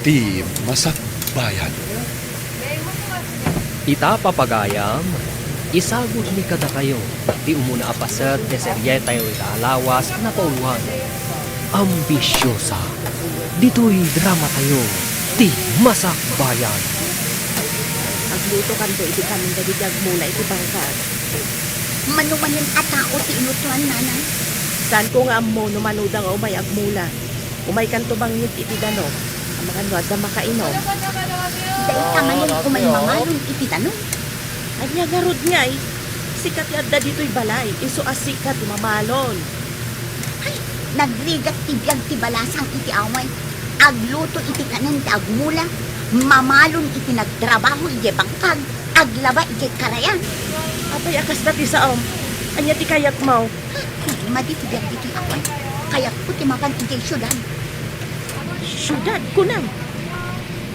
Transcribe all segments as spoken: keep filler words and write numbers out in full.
Ti Masakbayan. Ita, papagayam, isagudmi kadakayo ti umuna a paset ti serietayo ita a lawas a napauloan, Ambisyosa. Ditoy dramatayo, Ti Masakbayan. Aglutokanto iti kanen dagiti agmula iti bangkag. Mano manen a tao ti inutoan, nanang? Saanko nga ammo no manoda nga umay agmula. Umaykanto bangngit iti danum. Amangan no adda makainum. Dayta manen umay mamalon iti danum. Ania ngarud ngay? Sika ti adda ditoy balay, isu a sika ti mamalon. Ay, nagrigat ti biag ti balasang iti away. Agluto iti kanen ti agmula, mamalon iti nagtrabaho idiay bangkag, aglaba idiay karayan. Apay a kasta ti saom? Ania ti kayatmo? Madi ti biag ditoy away. Kayatko ti mapan idiay siudad. Siudad, kunam?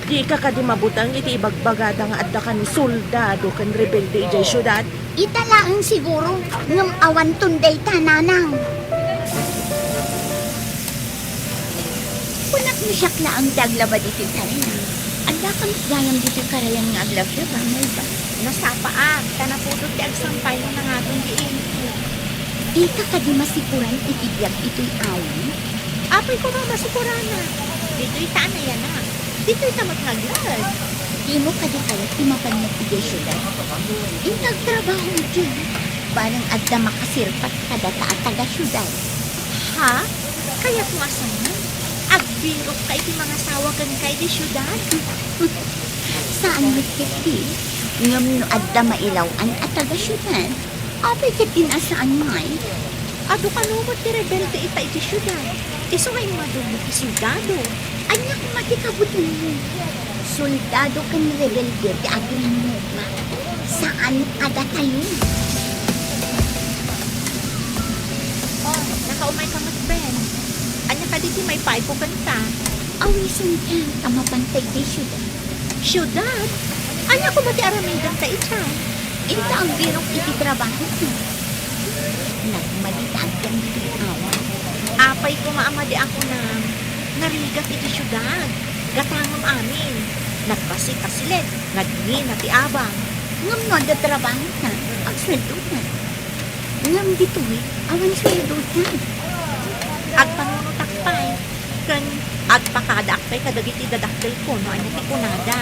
Dika kadi mabuteng iti ibagbagada nga adda kano soldado ken rebelde idiay siudad? Ita laeng siguro, ngem awanton dayta, nanang. Kunak no siak laeng ti aglaba ditoy karayan. Adda kami gayam ditoy karayan nga aglablaba, Melba. Nasapaak, ta napudot ti agsampay no nangaton diay. Dika kadi masikoran iti biag itoy away? Apay koma masikoranak? Ditoy ta a nayanak. Ditoy ta met nga aglaed. Dimo kadi kayat ti mapan met idiay siudad? Inka agtrabaho idiay. Bareng adda makasirpat kadata a taga-siudad. Ha? Kayatmo a saan? Agbirokka iti mangasawa kenka idiay siudad? Saan met ketdi, ngem no adda mailaw-an a taga-siudad, apay ketdin a saan ngay? Adu kano met ti rebelde ita iti siudad? Isu nga immadummo ti soldado. Ania koma ti kabutenmo? Soldado ken rebelde ti agrimuka. Saan a datayo? Oh, nakaumayka met, Ben. Ania kadi ti maipaayko kenka? Awisenka ta mapanta idiay siudad. Siudad? Ania koma ti aramidenta idiay? Inta agbirok iti trabahok. Nagmadi ta agyan ditoy away. Apay koma a madi a kunam, narigat iti siudad. Gatangem amin. Nagbassit a siled, nagngina ti abang. Ngem no adda trabahota, agsueldoka. Ngem ditoy, awan sueldota. Agpanunotak pay, ken agpakadaak pay kadagiti dadakkelko no ania ti kunada.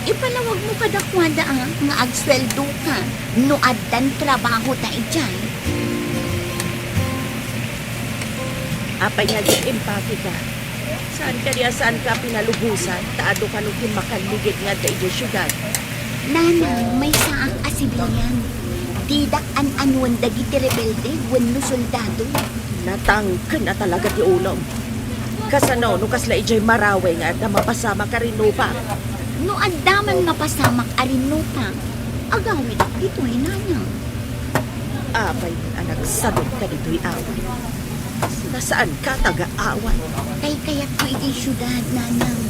Ipalawagmo kadakuada a nga agsueldoka no addan trabahota idiay. Apay nga agik-impakeka? Saan kadi a saanka a pinalubosan ta adu kano ti makalliged nga adda idiay siudad? Nanang, maysaak a sibibiag. Didak an-anuen dagiti rebelde wenno soldado. Natangken a talaga ti ulom. Kasano no kasla idiay Marawi nga adda mapasamak a rinnupak? No adda man mapasamak a rinnupak, agawidak ditoy, nanang. Apay a nagsadut ka ditoy away? Saan ka taga-away? Kaykayatko iti siudad, nanang.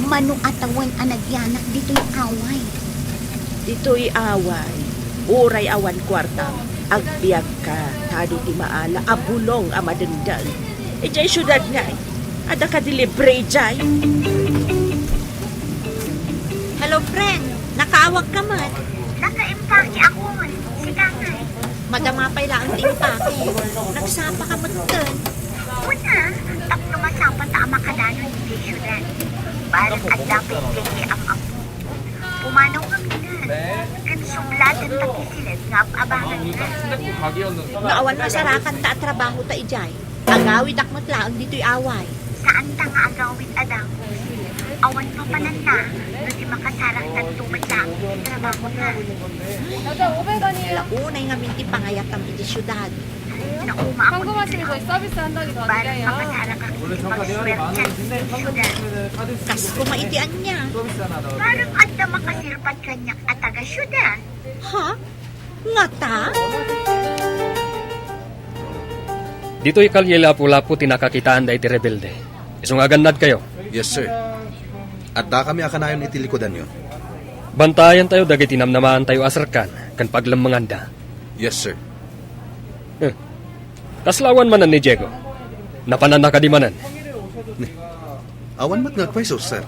Mano a tawen a nagyanak ditoy away. Ditoy away, uray awan kuarta, agbiagka ta adu ti maala a bulong a madengdeng. Idiay siudad ngay, adda kadi libre idiay? Hello, friend. Nakaawagka met? Nakaimpake ako. Sika ngay? Madama pay laeng ti impake. Nagsapaka metten. Kuna, tapno masapata a makadanon idiay siudad. Bareng adda pay idiay am-ammo. Pumanaw ngamin. Ken subladenta ti siled nga ab-abanganna. No awan masarakanta a trabahota idiay, agawidak met laeng ditoy away. Saanta nga agawid a dagus. Awan mapananta no di makasaraktanto met laeng iti trabahona. Ay, unay ngamin ti pangayatam iti siudad. Nauma ako iti trabahok. Bareng makasarakak iti pagsuertian iti siudad. Kas koma iti ania? Bareng adda makasirpat kaniak a taga-siudad. Ha? Ngata? Ditoy Kalye Lapu-Lapu ti nakakitaan dagiti rebelde. Isu nga agannadkayo. Yes, sir. Addakami a kanayon iti likudanyo. Bantayantayo dagiti namnamaantayo a serkan ken paglemmenganda. Yes, sir. Eh, kasla awan manen ni Diego? Napananna kadi manen? Ni, awan met nga agpayso, sir.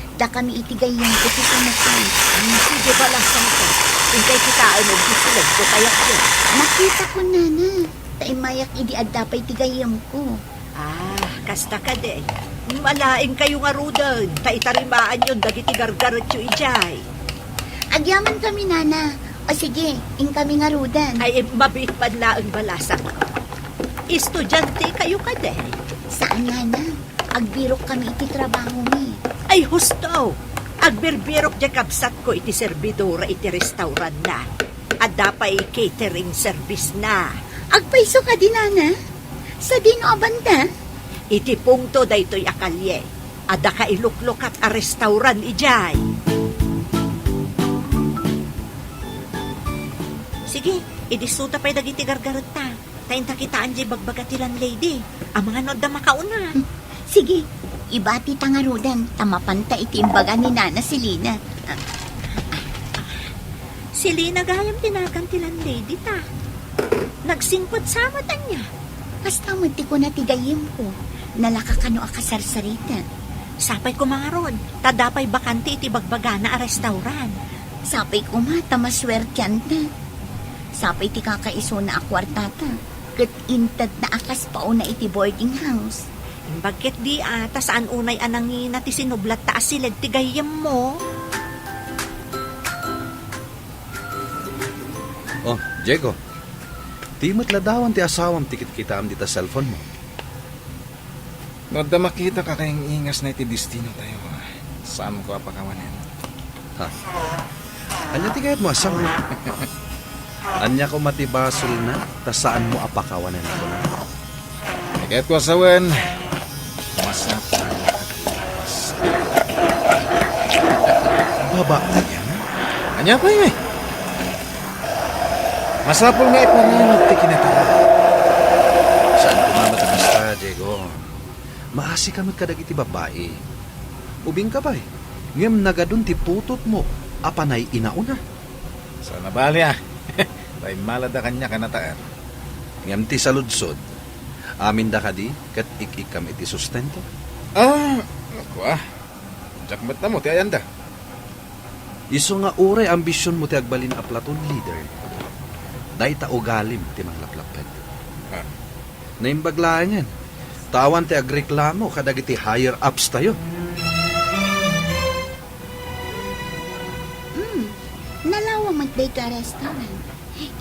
Dakami iti gayyemko ti sumukli. Sige, balasangko. Inkay kitaen iti siled ko kayatyo. Nakitako, nana. Ta immayak idi adda pay ti gayyemko. Ah, kasta kadi. Malaingkayo ngaruden, ta itarimaanyon dagiti gargaretyo idiay. Agyamankami, nana. O sige, inkami ngaruden. Ay, mabiit man laeng, balasangko. Estudiantekayo kadi? Saan, nana. Agbirokkami iti trabahomi. Ay, husto! Agbirbirok diay kabsatko iti serbidora iti restauranna. Adda pay catering service na. Agpayso kadi, nana? Sadino a banda? Iti pungto daytoy a kalye. Adda kailuklukat a restaurant idiay. Sige, idissuta pay dagiti gargaretta. Ta inta kitaen diay bagbaga ti landlady. Amangan no adda makauna. Hmm. Sige, ibati ta ngaruden, ta mapanta iti imbaga ni Nana Selina. Ah, ah, ah. Selina gayam ti nagan ti landlady ta. Nagsingpet sa met ania? Kasta met ti kuna ti gayyemko. Nalaka kano a kasarsarita. Sapay koma ngarud, ta adda pay bakante iti bagbagana a restaurant. Sapay koma ta masuertianta. Sapay ti kakaisuna a kuartata, ket intedna a kas pauna iti boarding house. Imbag ketdi a, ta saan unay a nangina ti sinublatta a siled ti gayyemmo. Oh, Diego. Ti met ladawan ti asawam ti kitkitaam dita cellphone mo. No adda makita ka kay ing-ingasna iti destino tayo, saanko a pakawanen. Ha? Ania ti kayatmo a sawen? Ania koma ti basolna ta saanmo a pakawanen kuna? Ti kayatko a sawen, masapul nga aglapas. Babaen? Ania pay? Masapul nga iparinag ti kinatama. Saan koma met a kasta, Diego? Maasika met kadagiti babbai. Ubingka pay, ngem nagadun ti putotmo a panay inauna. Saan a bali a. Paimmala da kaniak a nataer. Ngem ti saludsod, aminda kadi ket ik-ikkam iti sustento? Ah, kua. Diak met ammo ti ayanda. Isu nga uray ambisionmo ti agbalin a platoon leader, dayta ugalim ti manglaplapped. Ah. Naimbag laengen, ta awan ti agreklamo kadagiti higher-ups tayo. Hmm, nalaw Awan met daytoy a restaurant.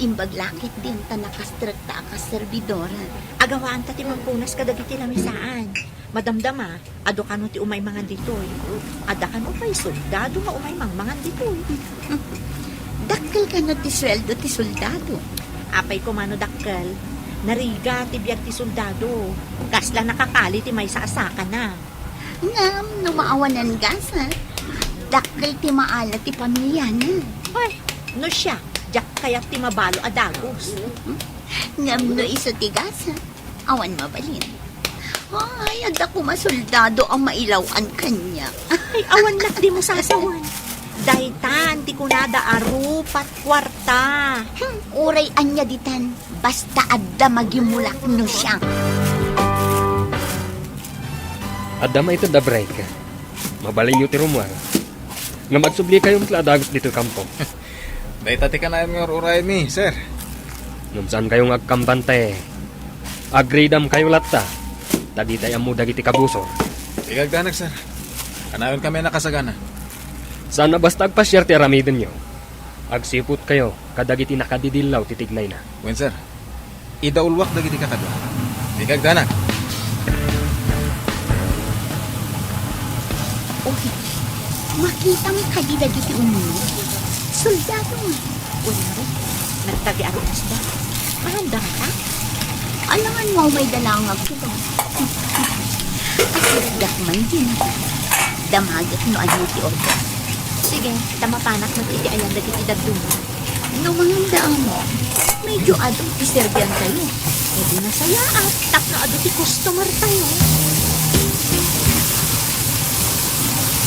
Imbag la ketdin ta nakastrekta a kas serbidora. Agawaanta ti mangpunas kadagiti lamisaan. Madamdama, adu kano ti umay mangan ditoy. Adda kano pay soldado nga umay mangmangan ditoy. Dakkel kano ti sueldo ti soldado? Apay koma no dakkel. Narigat ti biag ti soldado. Kasla nakakali ti maysa a sakana. Ngem no maawanan gasat, dakkel ti maala ti pamiliana. Ay, no siak, diak kayat ti mabalo a dagus. Ngem no isu ti gasat, awan mabalin. Ay, adda koma soldado a mailaw-an kaniak. Ay, awan laeng dimo sasawen. Daytan ti kunada a rupat kuarta. Hmm, uray ania ditan, basta adda magimulak no siak. Adda maited a break. Mabalinyo ti rummuar. Ngem agsublikayo met la a dagus ditoy kampo. Dayta ti kanayon nga ur-urayenmi, sir. Ngem saankayo nga agkambante. Agridamkayo latta. Ta ditay ammo dagiti kabusor. Dika agdanag, sir. Kanayonkami a nakasagana. Saan a basta agpasiar ti aramidenyo. Agsiputkayo kadagiti nakadidillaw ti tignayna. Wen, sir. Idauluak dagiti kakadua. Dika agdanag. Uy, makitam kadi dagiti unnuak? Soldado nga. Uy, nagtagiarunasda. Maandang ka? Alangan mo may dalangag ko ba? Asiragak man din. Damagek no adu ti order. Sige, ta mapanak met iti ayan dagiti dadduma. No mangandaam, medyo adu ti serbiantayo. Idi nasayaat, tapno adu ti customer tayo.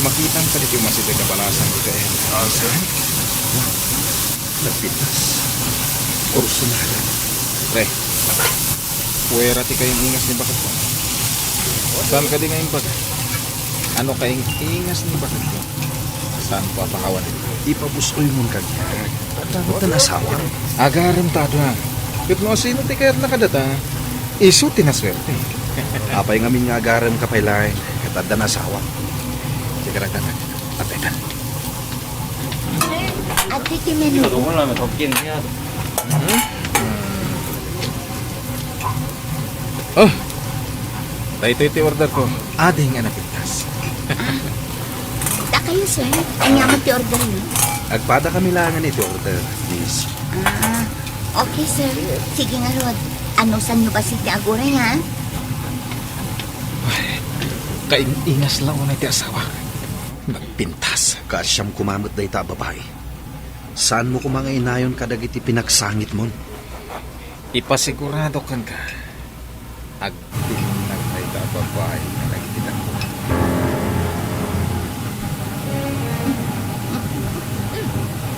Makitam kadi ti umasideg a balasan iti ayan. Ah, sir? Nagpitas. Kursunada. Pre, puwera ti kaingas ni baketko. Saan kadi nga imbaga? Ano kaingas ni baketko? Saan ko apakawan? Ipabusoy mon kaniak. Adda met asawam. Agarem ta adda. Ket no asino ti kayatna kadata, isu ti nasuerte. Apay ngamin nga agarem ka pay laeng ket adda asawam. Sige lang, tatay. Atay ta. Adi ti menu. Oh, daytoy ti order ko. Ading a napintas. Ah, dakayo, sir. Ania met ti order mo? Agpada kami laengen iti order, miss. Ah, okay, sir. Sige ngarud. Anusanyo basi ti aguray, ha? Ay, kaing-ingas la unay ti asawa. Nagpintas. Kaasiam koma met dayta a babai. Saanmo koma nga inayon kadagiti pinagsangitmon? Ipasigurado kenka, agbinnag dayta a babai kadagiti dadduma.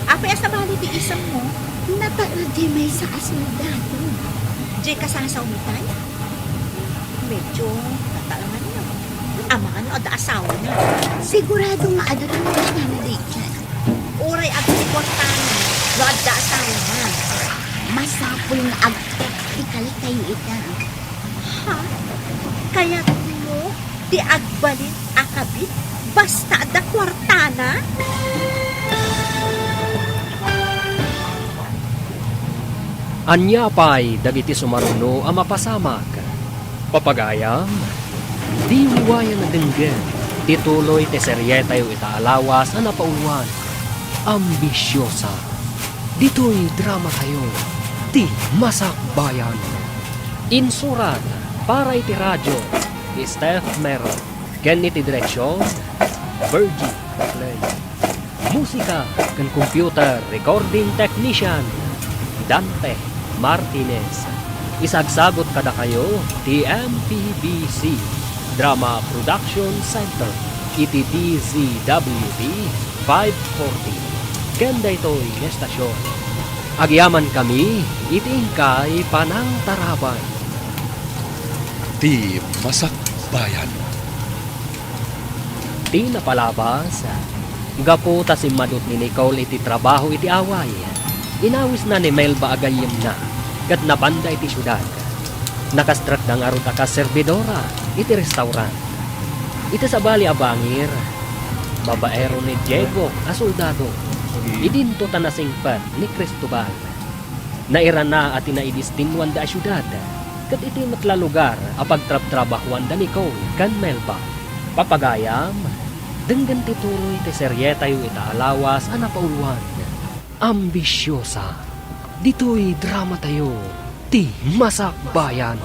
Apay a sabali ti isemmo? Napaul diay maysa a soldado. Diay kasasawitan? Medyo nataenganna. Amangan no adda asawana. Sigurado nga adu ti kuartana daydiay. Uray adu ti kuartana no adda asawana. Masapul nga agpraktikal tayo ita. Ha? Kayatmo ti agbalin a kabit basta adda kuartana? Ania pay dagiti sumaruno a mapasamak? Papagayam, diyo liwayan a denggen ti tuloy ti serietayo ita a lawas a napauluan, Ambisyosa. Ditoy dramatayo, Ti Masakbayan. Insurat para iti radio, ni Steph Meron. Ken iti direksion, Virgie Baclay. Musika ken computer recording technician, Dante Martinez. Isagsagut kadakayo ti M P B C Drama Production Center iti D Z W T five forty. Ken daytoy nga estasion, agyamankami iti inkay panangtarabay. Ti Masakbayan. Ti napalabas, gapu ta simmadut ni Nicole iti trabaho iti away, inawisna ni Melba a gayyemna ket napanda iti siudad. Nakastrekda ngarud a kas serbidora iti restaurant. Iti sabali a bangir, babaero ni Diego a soldado. Idinto ta nasingpet ni Cristobal. Nairana a ti naidistinnuanda a siudad, ket iti met la lugar a pagtrabtrabahuanda ni Cole ken Melba. Papagayam, denggen ti tuloy ti serietayo ita a lawas a napauluan, Ambisiosa. Ditoy dramatayo, ti Masakbayan.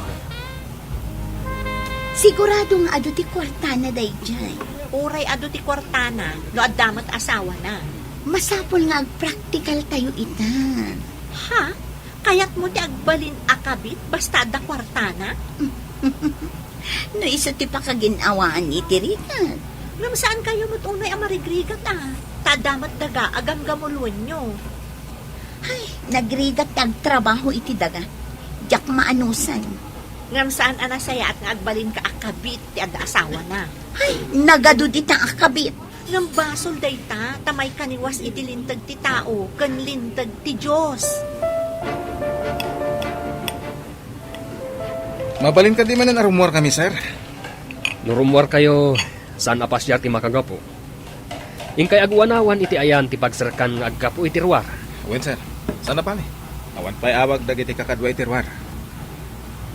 Sigurado nga adu ti kuartana daydiay. Uray adu ti kuartana, no adda met asawana. Masapul nga agpraktikal tayo ita. Ha? Kayatmo ti agbalin a kabit basta adda kuartana? No isu ti pakagin-awaan iti rigat. Ngem saan kayo met unay a marigrigat a. Ta adda met daga a gamgamuloenyo. Ay, nagrigat ti agtrabaho iti daga. Diak maanusan. Ngem saan a nasayaat nga agbalinka a kabit ti adda asawana. Ay, nagadu dita a kabit. Ngem basol dayta, ta maikaniwas iti linteg ti tao ken linteg ti Dios. Mabalin kadi manen a rummuarkami, sir? No rummuarkayo, saan a pasiar ti makagapu. Inkay aguanawan iti ayan ti pagserkan nga aggapu iti ruar. Wen, sir. Saan a bale? Awan pay awag dagiti kakadua iti ruar.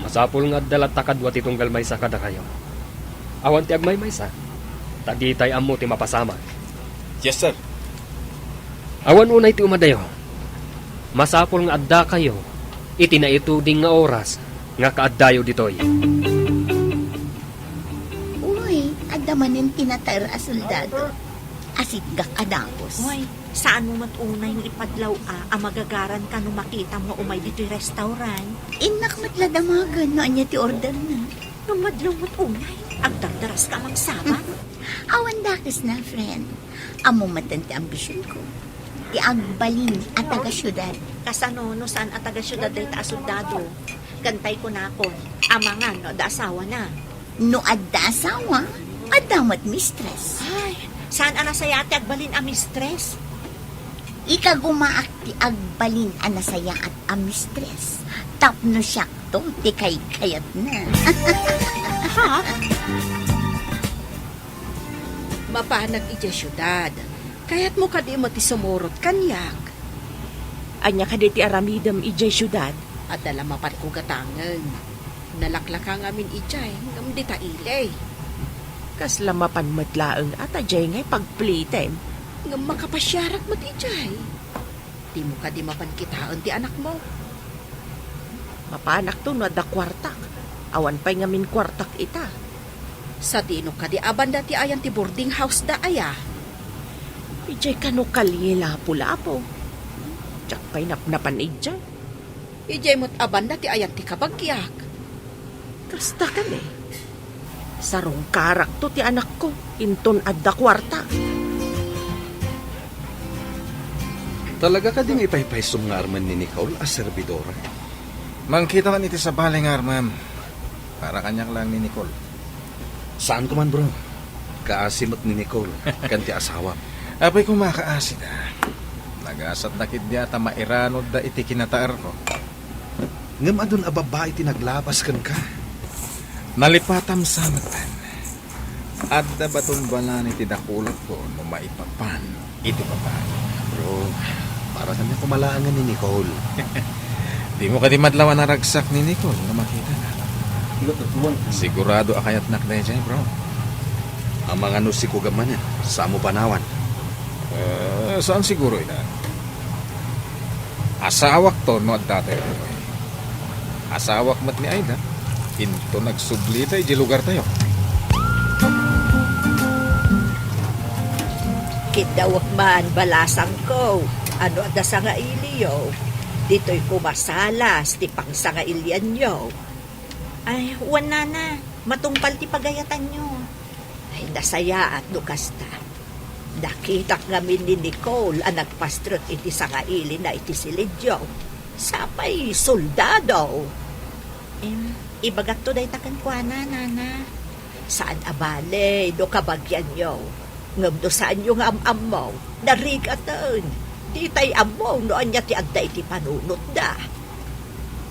Masapul nga adda latta kadua ti tunggal maysa kadakayo. Awan ti agmaymaysa, ta ditay ammo ti mapasamak. Yes, sir. Awan unay ti umadayo. Masapul nga addakayo iti naituding nga oras nga kaaddayo ditoy. Uy, adda manen ti nataer a soldado. Asitgak a dagus. Uy, saan mo met unay nga ipadlaw a, a magagaran ka no makitam nga umay ditoy restaurant? Innak met la damagen no ania ti orderna. Ngem madlaw met unay, agdardaras ka a mangsabat. Awan dakes na, friend. Ammo met ti ambisionko. Ti agbalin a taga-siudad. Kasano no saan a taga-siudad dayta a soldado? Ken tay kunakon, amangan no adda asawana. No adda asawa, adda met mistress. Ay, saan a nasayaat ti agbalin a mistress? Ikagumaak ti agbalin a nasayaat a mistress. Tapno siakto ti kaykayatna. Ha? Mapanak idiay siudad. Kayatmo kadi met ti sumurot kaniak? Ania kadi ti aramidem idiay siudad? Adda la mapanko gatangen. Nalaklaka ngamin idiay, ngem dita ili. Kasla mapan met laeng a ta diay nga ipagplitem, ngem makapasiarak met idiay. Dimo kadi mapan kitaen ti anakmo? Mapanakto no adda kuartak. Awan pay ngamin kuartak ita. Sadino kadi a banda ti ayan ti boarding house da aya? Idiay kano kalye Lapu-Lapu. Diak pay napnapan idiay. Idiay met a banda ti ayan ti kabagiak. Kasta kadi. Sarungkarakto ti anakko, inton adda kuarta. Talaga kadi nga ipaypaysom nga armen ni Nicole a serbidora? Mangkita man iti sabali nga armem. Para kaniak laeng ni Nicole. Saan ko man, bro. Kaasi met ni Nicole ken ti asawam. Apay koma kaasida. Nagasatda ketdi a ta mairanodda iti kinataerko. Ngem adun a babbai ti naglabas kenka. Nalipatam sa metten. Adda baton balani ti dakulotko no maipapan iti babai. Bro, para kaniak koma laengen ni Nicole. Dimo kadi madlaw a naragsak ni Nicole nga makitana? Sigurado a kayatnak daydiay, bro. Amangan no sikugam manen, samo panawan. Eh, saan siguro ida? Asawakto no adda tayo ditoy. Asawak met ni Aida. Inton agsublita idiay lugartayo. Kiddawek man, balasangko, no adda sangailiyo. Ditoy koma salas ti pangsangailianyo. Ay, wen, nana, matungpal ti pagayatanyo. Ay, nasayaat no kasta. Nakitak ngamin ni Nicole a nagpastrek iti sangailina iti silidyo. Sapay soldado. Em, ibagakto dayta kenkuana, nana. Saan a bale no kabagianyo. Ngem no saanyo nga am-ammo, narigaten. Ditay ammo no ania ti adda iti panunotda.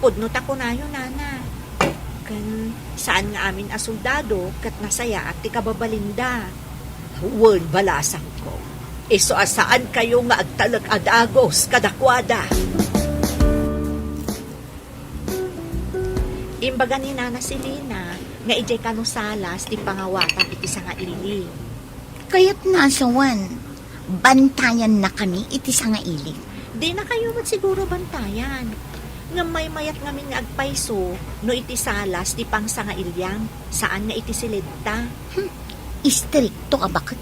Pudno ta kunayo, nana. Ken saan nga amin a soldado ket nasayaat ti kababalinda. Wen, balasangko. Isu a saankayo nga agtalek a dagus kadakuada. Imbaga ni Nana Selina nga idiay kano salas ti pangawatan iti sangaili. Kayatna a sawen, bantayannakami iti sangaili. Dinakayo met siguro bantayan. Ngem maymayat ngamin nga agpayso no iti salas ti pangsangailiam, saan nga iti siledta. Hmm, istrikto a baket.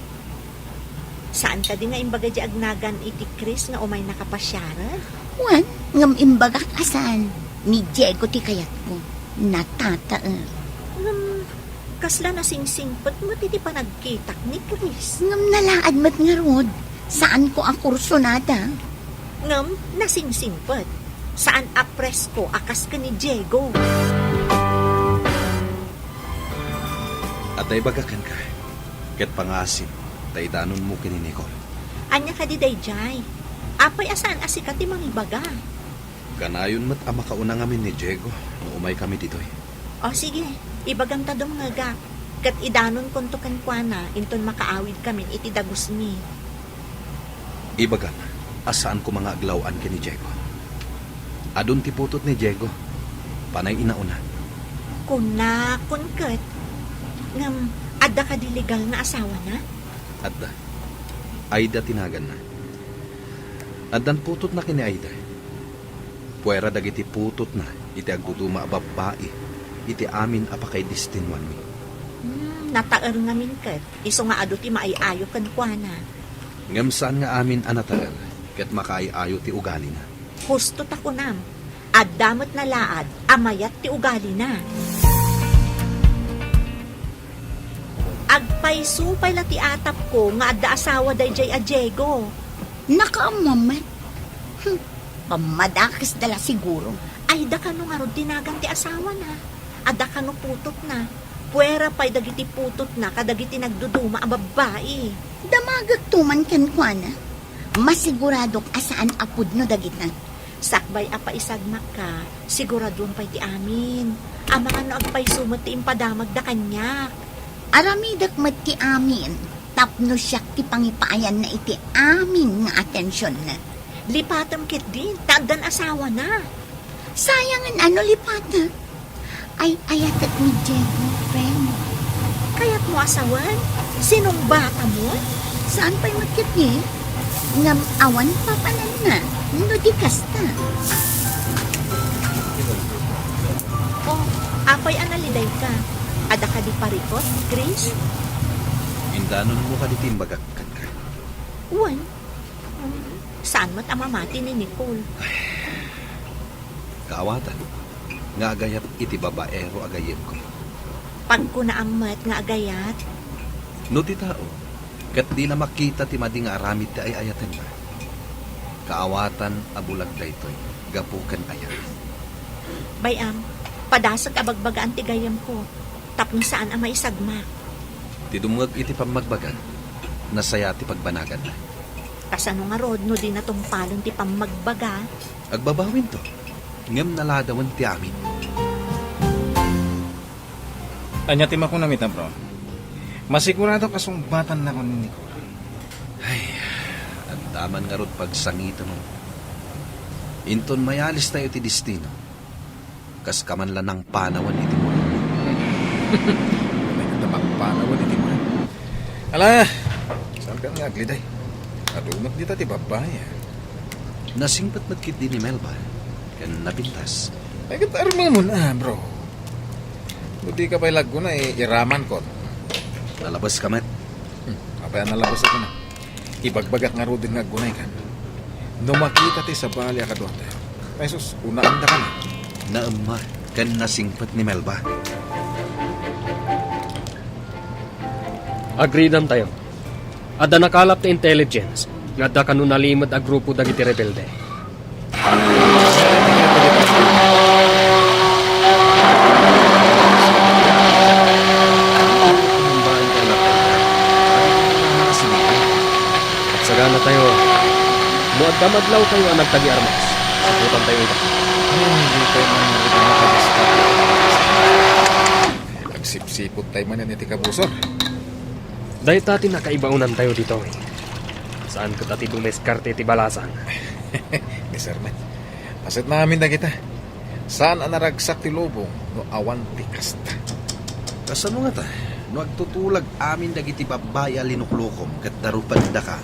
Saan kadi nga imbaga di agnagan iti Chris nga umaynaka pasiaren? Wen, ngem imbagak a saan. Ni Diego ti kayatko. Natataer. Ngem kasla nasingsingpet met iti panagkitak ni Chris. Ngem nalaad met ngarud. Saanko a kursunada. Ngem nasingsingpet. Saan a presko a kas ken ni Diego. Adda ibagak kenka, ket pangasim ta idanonmo ken ni Nicole. Ania kadi daydiay? Apay a saan a sika ti mangibaga? Kanayon met a makauna ngamin ni Diego no umaykami ditoy. O sige, ibagam ta dumngegak, ket idanonkonto kenkuana inton makaawidkamin iti dagusmi. Ibagam a saan koma nga aglaw-an ken ni Diego. Adun ti putot ni Diego. Panay inauna. Kunakon ket. Ngem, adda kadi legal nga asawana? Adda. Aida ti naganna. Addan putotna ken ni Aida. Puera dagiti putotna iti agduduma a babbai iti amin a pakaidestinuanmi. Hmm, nataer ngamin ket, isu nga adu ti maay-ayo kenkuana. Ngem saan nga amin a nataer ket makaay-ayo ti ugalina. Husto ta kunam, adda met nalaad a mayat ti ugalina. Agpayso pay la ti atapko nga adda asawa daydiay a Diego. Nakaammo met. Hmm, pammadakesda la siguro. Ay, da kano ngarud ti nagan ti asawana? Adda kano putotna? Puera pay dagiti putotna kadagiti nagduduma a babbai. Damagekto man kenkuana. Masiguradok a saan a pudno dagita. Sakbay a paisagmakka, siguraduam pay ti amin. Amangan no agpayso met ti impadamagda kaniak. Aramidek met ti amin tapno siak ti pangipaayanna iti amin nga atensionna. Lipatem ketdin, ta addan asawana. Sayangen a no lipatek. Ay-ayatek ni Diego, friend. Kayatmo a sawen? Sinungbatamon? Saan pay met ketdi? Ngem awan papananna no di kasta. Oh, apay a nalidayka? Adda kadi parikut, Chris? Indanonmo kadi ti imbagak kenka? Wen. Saan met a mamati ni Nicole. Kaawatan nga agayat iti babaero a gayyemko. Pagkunaam met nga agayat. No ti tao ket dina makita ti madi nga aramid ti ay-ayatenna, kaawatan a bulag daytoy gapu ken ayat. Bay-am, padasek a bagbagaan ti gayyemko tapno saan a maisagmak. Ti dumngeg iti pammagbaga, nasaya ti pagbanaganna. Kasano ngarud no dina tungpalen ti pammagbaga? Agbabawinto, ngem naladawen ti amin. Ania ti makunam ita, bro? Masiguradok a sungbatan na kon ni Nicole. Ay, adda man ngarud pagsangitem. Inton mayalistayo ti destino, kas ka man la nangpanawen iti muran. Unay ka ta mangpanawen iti muran. Ala, saan ka nga agliday? Adu met dita ti babbai, ah. Nasingpet met ketdi ni Melba ken napintas. Ay, ket armemon, ah, bro. No di ka pay la aggunay, eh, iramankon. Nalabas ka met. Hmm, apay a nalabas a kuna? Ibagbagak ngaruden nga aggunay kan. No makita ti sabali a kaduatayo, ay sus, unaanda ka na. Naemma ken nasingpet ni Melba. Agridantayo. Adda nakalap ti intelligence nga adda kano nalimed a grupo dagiti rebelde. Agsaganatayo. No adda madlawtayo a nagtagi-armas, siputantayo ida. Ay, di tayo man nga rin makabasta. Agsipsipot tayo manen iti kabusor. Dayta ti nakaibaonantayo ditoy. Saan ket a ti dumiskarte ti balasang. Ni Sermen, paset na amin dagita. Saan a naragsak ti lubong no awan ti kasta. Kasano ngata? No agtutulag amin dagiti babbai a linuklukom ket darupendaka.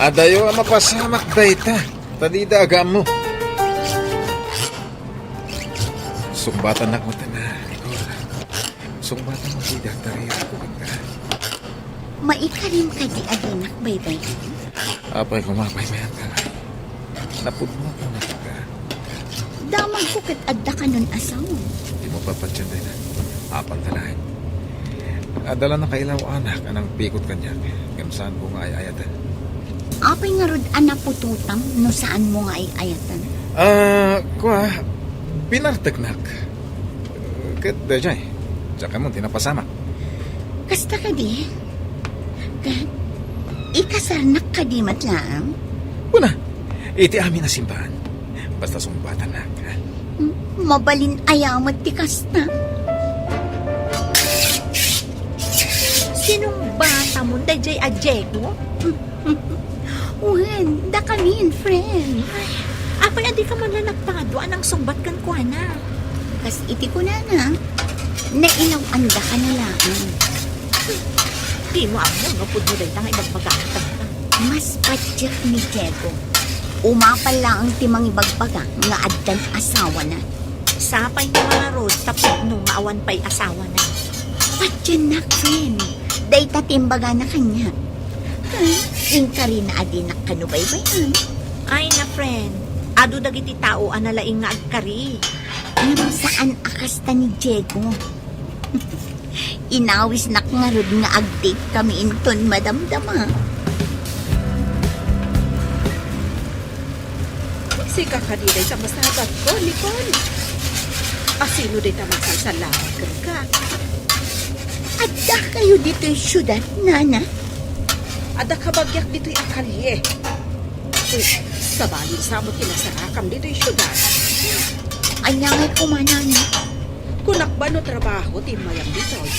Adayo a mapasamak dayta, ta dida agaammo. Sungbatannak met, Nicole. Sungbatannak ti dagdagiti kukuenta. Maikarim kadi a dinak baybay-an? Apay, koma, baybay-anka. Napudno a kunam ita. Damagko ket adda kanon asawa. Dimo papatien dayta. Apanta laeng. Adda la nakailaw a anak a nangpikot kaniak, ngem saanko nga ay-ayaten. Apay ngarud a naputotam no saanmo nga ay-ayaten? Ah, kua, pinarteknak. Ket daydiay, diak ammo ti napasamak. Kasta kadi? Ket ikasarnak kadi met laeng? Kuna, iti amin a simbaan. Basta sungbatannak, ha? Hmm, mabalin aya met ti kasta? Sinungbatamon daydiay a Diego? Wen, dakamin, friend. Apay a dika man la nagpadua a nangsungbat kenkuana? Kas iti kunana, nailaw-andaka na laeng. Dimo ammo no pudno dayta nga ibagbagak kenka. Mas patiek ni Diego. Umapal laeng ti mangibagbagak nga addan asawana. Sapay nga mangarud ta pudno nga awan pay asawana. Patiennak, friend. Dayta ti imbagana kaniak. Ha? Inkarina a dinak kano baybay-an? Ay na, friend. Adu dagiti tao a nalaing nga agkari. Ngem saan a kasta ni Diego. Inawisnak ngarud nga ag-date kami inton madamdama. Sika kadi dayta masabatko, Nicole? A sino dayta mansalsalawag kenka? Addakayo ditoy siudad, nana? Adda kabagiak ditoy a kalye. Uy, sabalin sa met ti nasarakam ditoy siudad. Ania ngay koma, nana? Kunak ba no trabaho ti immayam ditoy?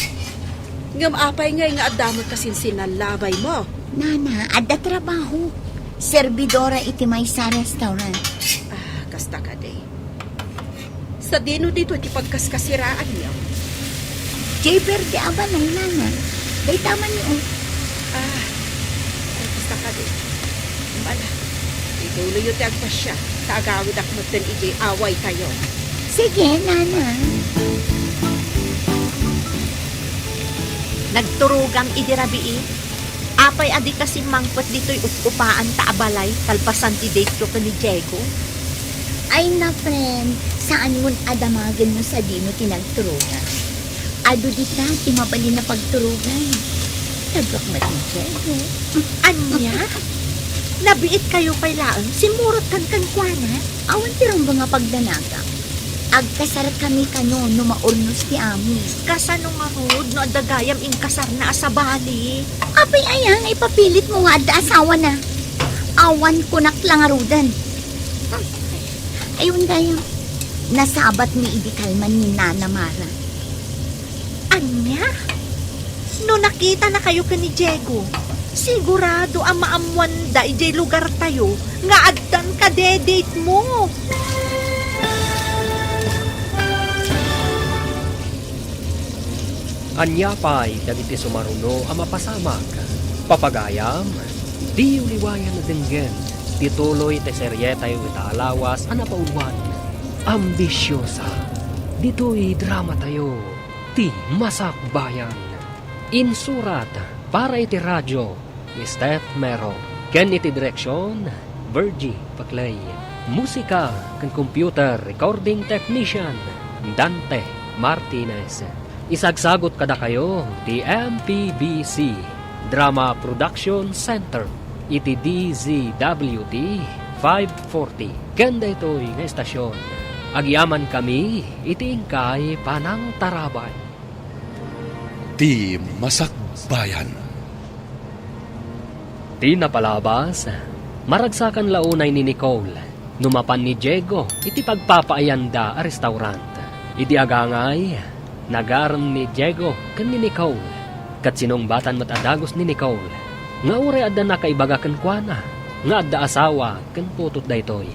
Ngem apay ngay nga adda met kasinsinnallabaymo? Nana, adda trabaho. Serbidora iti maysa a restaurant. Ah, kasta kadi. Sadino ditoy ti pagkaskasiraanyo? Jay Verde a balay, nana. Dayta man, o. Ah, ay, kasta kadi. Bala, ituloyyo ti agpasiar, ta agawidak metten idiay awaytayo. Sige, nana. Nagturogam idi rabii. Apay a dika simmangpet ditoy up-upaanta a balay kalpasan ti date-yo ken ni Diego? Ay na, friend, saanmon a damagen no sadino ti nagturogam. Adu dita ti mabalin a pagturogan. Kaduak met ni Diego. Ania? Nabiitkayo pay laeng? Simmurotkan kenkuana? Awan ti rumbeng a pagdanagak. Agkasarkami kano no maurnos ti amin. Kasano ngarud no adda gayam inkasarna a sabali? Apay aya nga ipapilitmo nga adda asawana? Awan kunak la ngaruden. Ayun gayam, nasabatmi idi kalman ni Nana Mara. Ania? No nakitanakayo ken ni Diego, sigurado a maammoanda idiay lugartayo nga addan kadedate-mo. Ania pay dagiti sumaruno a mapasamak? Papagayam, diyo liwayan a denggen ti tuloy ti serietayo ita a lawas a napauluan, Ambisiosa, ditoy dramatayo. Ti Masakbayan. Insurat para iti radio ni Steph Mero, ken iti direksion, Virgie Paclay. Musika ken computer recording technician, Dante Martinez. Isagsagut kadakayo ti M P B C Drama Production Center iti D Z W T five forty. Ken daytoy nga estasion, agyamankami iti inkay panangtarabay. Ti Masakbayan. Ti napalabas, maragsakan la unay ni Nicole no mapan ni Diego iti pagpapaayanda a restaurant. Idi agangay, nagarem ni Diego ken ni Nicole, ket sinungbatan met a dagus ni Nicole. nga uray adda nakaibaga kenkuana nga adda asawa ken putod daytoy.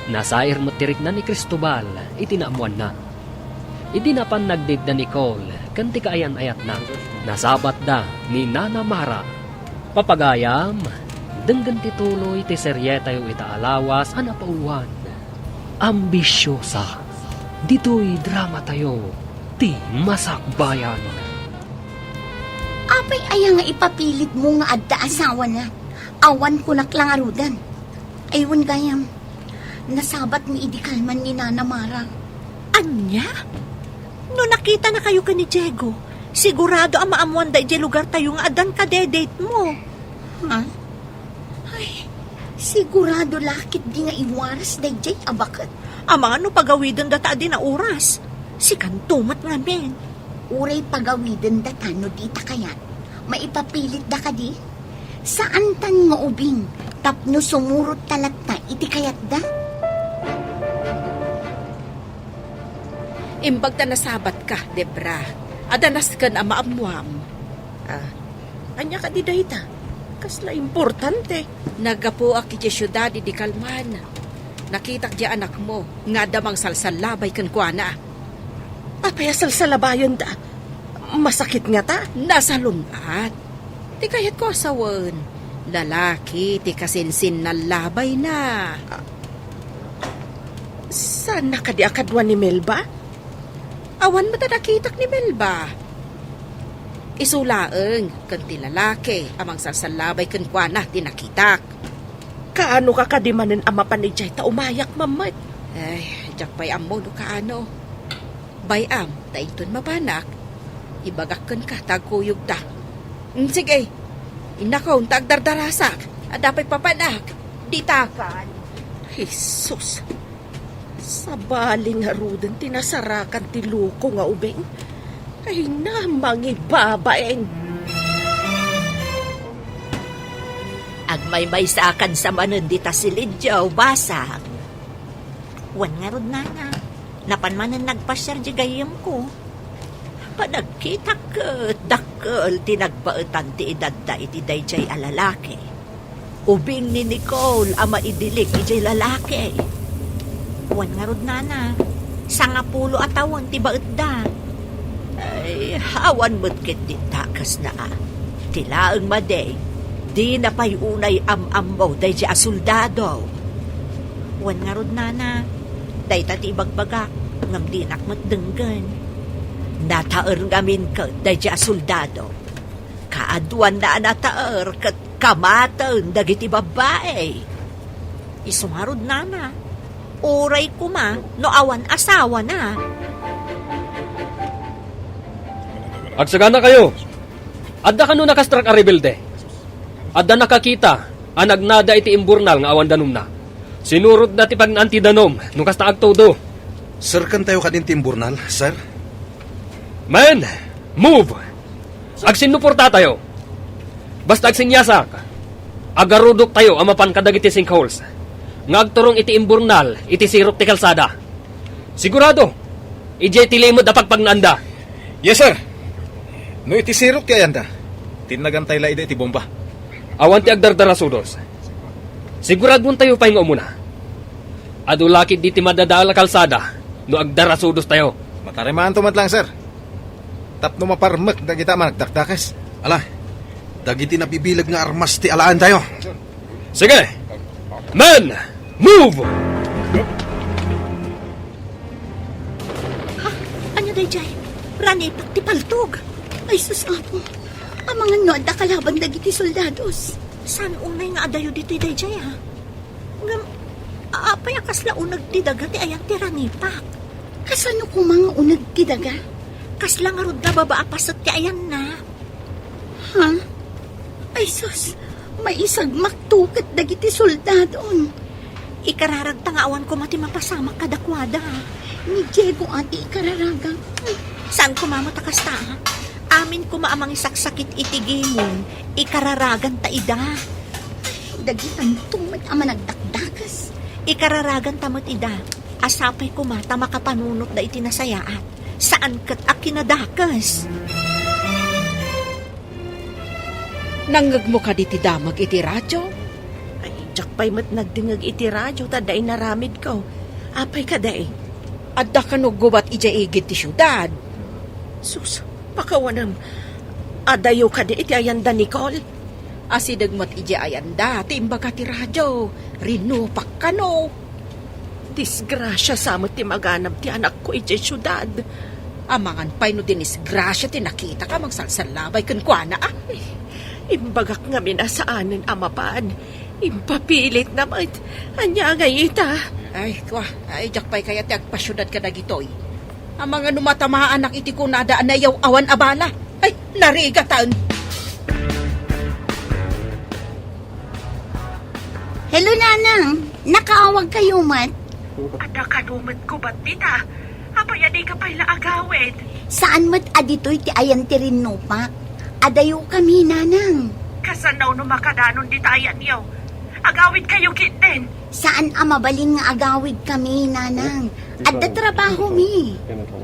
Nasair met ti rikna ni Cristobal iti naammoanna. Idi napan nagded da Nicole ken ti kaayan-ayatna, nasabatda ni Nana Mara. Papagayam, denggen ti tuloy ti serietayo ita a lawas a napauluan. Ambisiosa. Ditoy dramatayo ti masakbayan. Apay aya nga ipapilitmo nga adda asawana? Awan kunak la ngaruden. Ay, wen gayam, nasabat mi idi kalman ni Nana Mara. Ania? No nakitanakayo ken ni Diego, sigurado a maammoanda idiay lugartayo nga addan kadedetmo. Ha? Ay, sigurado la ketdi nga iwaras daydiay a baket. Amangan no pagawidendata a di naoras. Sikanto met ngamin. Uray pagawidendata no dita kayat. Maipapilitda kadi? Saantan nga ubing tapno sumurotta latta iti kayatda? Imbag ta nasabatka, Debra. Adda nasken a maammoam. Ah, ania kadi dayta? Kasla importante. Naggapuak idiay siudad idi kalman. Nakitak diay anakmo nga adda mangsalsallabay kenkuana. Apay a salsallabayenda? Masakit ngata? Nasalun-at. Ti kayatko a sawen, lalaki ti kasinsinnallabayna. Saanna kadi a kadua ni Melba? Awan met a nakitak ni Melba. Isu laeng ken ti lalaki a mangsalsallabay kenkuana ti nakitak. Kaanoka kadi manen a mapan idiay ta umayak met? Ay, diak pay ammo no kaano. Bay-am ta inton mapanak, ibagak kenka ta agkuyogta. Mm, sige, innakon ta agdardarasak. Adda pay papanak. Ditakan. Jesus. Sabali ngaruden ti nasarakan ti loko nga ubing. Ay na, mangibabain. Agmaymaysakansa manen dita silidiaw, basang. Wen ngarud, nana, napan manen nagpasiar di gayyemko. Panagkitak ket dakkel ti nagbaetan ti edadda iti daydiay a lalaki. Ubing ni Nicole a maidilik idiay lalaki. Wen ngarud, nana, sangapulo a tawen ti baetda. Ay, awan met ketdi dakesna a. Ti laeng madi, dina pay unay am-ammo daydiay a soldado. Wen ngarud, nana, dayta ti ibagbagak, ngem dinak met denggen. Nataer ngamin ket daydiay a soldado. Kaaduanna a nataer ket kamaten dagiti babbai. Isu ngarud, nana, uray koma no awan asawana. Agsaganakayo. Adda kano nakastrak a rebelde? Adda nakakita a nagnada iti imburnal nga awan danumna. Sinurotna ti pagnaan ti danum no kasta agtudo. Serkentayo kadin ti imburnal, sir? Men, move! Agsinnuportatayo. Basta agsinyasak, agarudoktayo a mapan kadagiti sinkholes nga agturong iti imburnal iti sirok ti kalsada. Sigurado, idiay ti limed a pagpagnaanda. Yes, sir. No iti sirok ti ayanda, tinnagantay la ida iti bomba. Awan ti agdardarasudos. Siguraduentayo pay nga umuna. Adu la ketdi ti madadael a kalsada no agdarasudostayo. Matarimaanto met lang, sir. Tapno maparmek dagita a managdakdakes. Ala, dagiti nabibileg nga armas ti alaentayo. Sige! Men! Move! Ha? Ania daydiay? Ranipak ti paltog. Ay, sus, Apo. Amangan no adda kalaban dagiti soldados. Saan unay nga adayo ditoy daydiay, ha? Ngem, apay a kasla uneg ti daga ti ayan ti ranipak? Kasano koma nga uneg ti daga? Kasla ngarud nga baba a paset ti ayanna. Ha? Ay sus, maisagmakto ket dagiti soldadon. Ikararagta nga awan koma ti mapasamak kadakuada. Ni Diego a ti ikararagak. Saan koma met a kasta, ha? Amin koma a mangisaksakit iti gimong, ikararaganta ida. Ay, dagitanto met a managdakdakes. Ikararaganta met ida. A sapay koma ta makapanunotda iti nasayaat. Saan ket a kinadakes. Nangngegmo kadi ti damag iti radio? Ay, diak pay met nagdengngeg iti radio ta adda inaramidko. Apay kadi? Adda kano gubat idiay igid ti siudad. Sus, pakawanem. Adayo kadi iti ayanda, Nicole? Asideg met idiay ayanda ti imbaga ti radio. Rinupak kano. Disgrasia sa met ti maganab ti anakko idiay siudad. Amangan pay no dinisgrasia ti nakitak a mangsalsallabay kenkuana, a? Imbagak ngamin a saanen a mapan. Impapilitna met. Ania ngay ita? Ay, kua, ay, diak pay kayat ti agpasiudad kadagitoy. Amangan no matamaanak iti kunada a nayaw-awan a bala. Ay, narigatan! Hello, Nanang. Nakaawag kayo met? Adda kano met gubat dita. Apay a dika pay la agawid? Saan met a ditoy ti ayan ti rinnupak? Adayo kami, Nanang. Kasano no makadanon dita ayanyo? Agawid kayo ketdin. Saan a mabalin nga agawid kami, Nanang. Adda trabaho mi.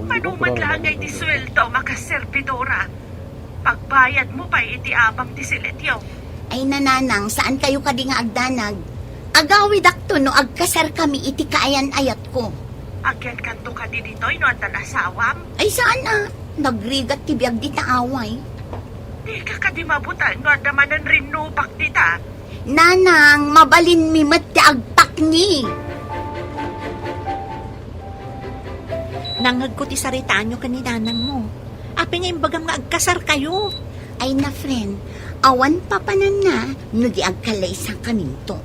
Mano met la ngay ti sueldo, makaservidora. Pagbayadmo pay iti abang ti silityo. Ay, Nanang, saan kayo kadi nga agdanag? Agawidakto no agkasar kami iti kaayan-ayatko. Agyankanto kadi ditoy no addan asawam? Ay, saan a. Nagrigat ti biag dita away. Dika kadi mabuteng no adda manen rinnupak dita? Nanang, mabalin mi met ti agpakni. Nangngegko ti saritaanyo ken ni nanangmo. Apay nga imbagam nga agkasar kayo? Ay na, friend, awan papananna no di agkalaysa kaminto.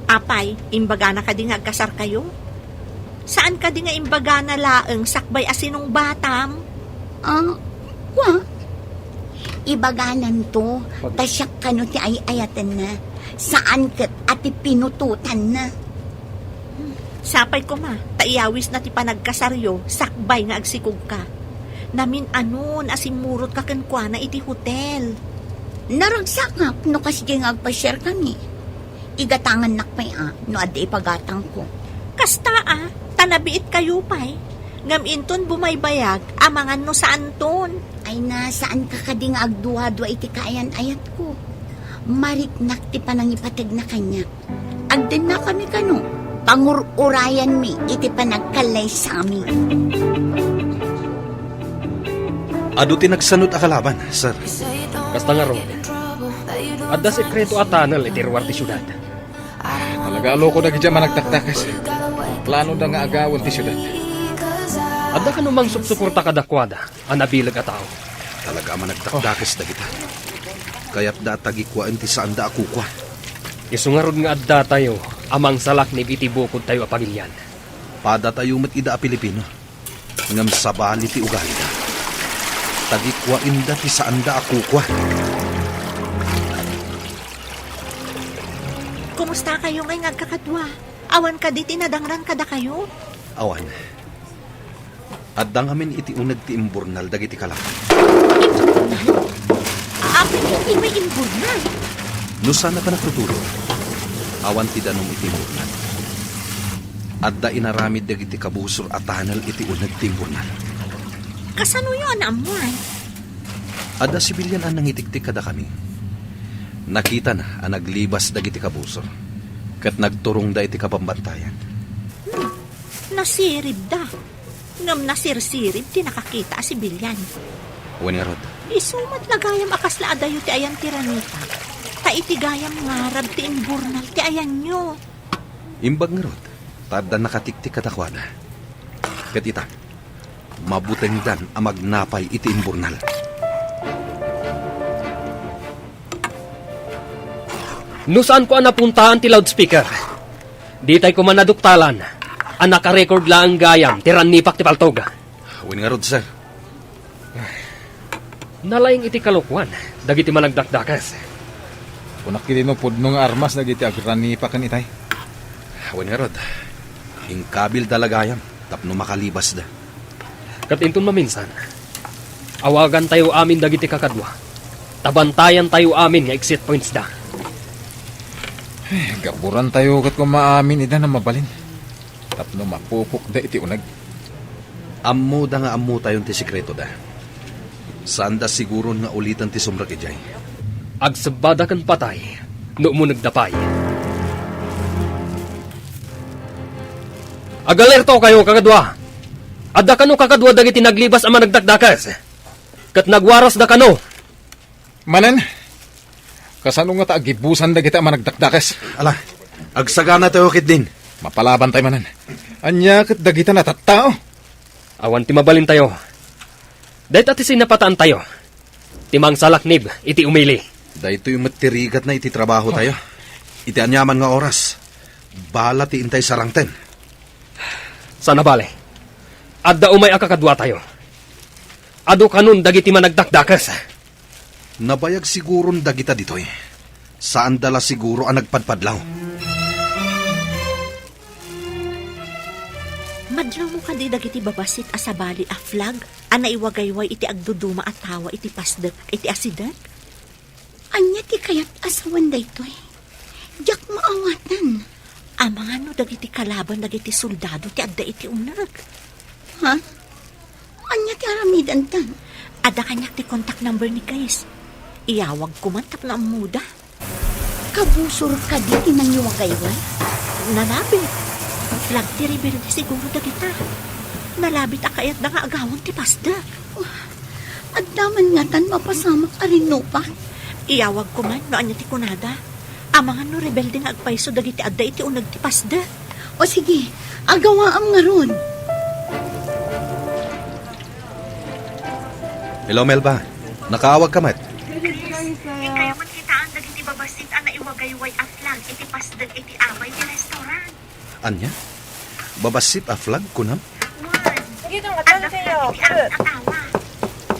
Apay, imbagana kadi nga agkasar kayo? Saan kadi nga imbagana laeng sakbay a sinungbatam? Ah, wa. Ibagananto, ta siak kano ti ay-ayatenna. Saan ket a ti pinutotanna. Sapay koma, ta iyawisna ti panagkasaryo sakbay nga agsikogka. Namin-anon a simmurotka kenkuana iti hotel. Naragsakak no kasdi nga agpasiar kami. Igatangannak pay a no adda ipagatangko. Kasta a, ta nabiit kayo pay. Ngem inton bumaybayag, amangan no saanton. Ay na, saan ka kadi nga agduadua iti kaayan-ayatko? Mariknak ti panangipategna kaniak. Agdenna kami kano, pangur-urayanmi iti panagkallaysami. Adu ti nagsanut a kalaban, sir. Kasta ngarud, adda sekreto a tunnel iti ruar ti siudad. Talaga a loko dagiti a managdakdakes. Planoda nga agawen ti siudad. Adda kano mangsupsuporta kadakuada a nabileg a tao? Talaga a managdakdakes dagita. Kayatda a tagikuaen ti saanda a kukua. Isu ngarud nga addatayo a mangsalaknib iti bukodtayo a pamilian. Padatayo met ida a Pilipino. Ngem sabali ti ugalida. Tagikuaenda ti saanda a kukua. Kumusta kayo ngay nga agkakadua? Awan kadi ti nadangran kadakayo? Awan. Adda ngamin iti uneg ti imburnal dagiti kalaban. Imburnal? Apay iti may imburnal? No saan a panagtuturo, awan ti danum iti imburnal. Adda inaramid dagiti kabusor a tunnel iti uneg ti imburnal. Kasanoyo a naammuan? Adda sibilian a nangitiktik kadakami. Nakitana a naglibas dagiti kabusor, ket nagturongda iti kabambantayan. Hmm, nasiribda. Ngem nasirsirib ti nakakita a sibilian. Wen ngarud. Isu met la gayam a kasla adayo ti ayan ti ranipak. Ta iti gayam ngarab ti imburnal ti ayanyo. Imbag ngarud, ta adda nakatiktik kadakuada. Ket ita, mabutengdan a magnapay iti imburnal. No saanko a napuntaan ti loudspeaker, ditay koma naduktalan a nakarecord laeng gayam ti rannipak ti paltog. Wen ngarud, sir. Nalaing iti kalokuan dagiti managdakdakes. Kunak iti no pudno nga armas dagiti agranipaken itay. Wen ngarud, inkabilda la gayam tapno makalibasda. Ket inton maminsan, awagantayo amin dagiti kakadua, ta bantayantayo amin nga exit pointsda. Eh, gaburantayo ket koma amin ida a mabalin tapno mapupokda iti uneg. Ammoda nga ammotayon ti sekretoda. Saanda siguron nga uliten ti sumrek idiay. Agsebbada ken patay no umunegda pay. Agalertokayo, kakadua! Adda kano kakadua dagiti naglibas a managdakdakes, ket nagwarasda kano. Manen, kasano ngata agibusan dagiti a managdakdakes? Ala, agsaganatayo ketdin. Mapalabantay manen. Ania ket dagita natattao? Awan ti mabalintayo. Dayta ti sinapataantayo. Ti mangsalaknib iti umili. Daytoy met ti rigatna iti trabahotayo. Iti aniaman nga oras, bala ti intay sarangten. Sana bale, adda umay a kakaduatayo. Adu kanon dagiti managdakdakes. Nabayag siguron dagita ditoy. Saanda la siguro a nagpadpadlaw. Madlawmo kadi dagiti babassit a sabali a flag a naiwagayway iti agduduma a tawa iti pasdek iti asideg? Ania ti kayat a sawen daytoy? Diak maawaten. Amangan no dagiti kalaban dagiti soldado ti adda iti uneg. Ha? Ania ti aramidenta? Adda kaniak ti contact number ni Chris. Iyawagko man tapno ammoda. Kabusor kadi ti nangiwagayway? Nalabit. Flag ti rebelde siguro dagita. Nalabit a kayatda nga agawan ti pasdek. Adda man ngatan mapasamak a rinnupak? Iyawagko man no ania ti kunada. Amangan no rebelde nga agpayso dagiti adda iti uneg ti pasdek. O sige, agawaam ngarud. Hello, Melba. Nakaawagka met? Chris, inkayo met kitaan dagiti babassit a naiwagayway a flag iti pasdek iti abay ti restaurant. Ania? Babassit a flag, kunam? Wen. Sige, dong, adda flag iti amin a tawa.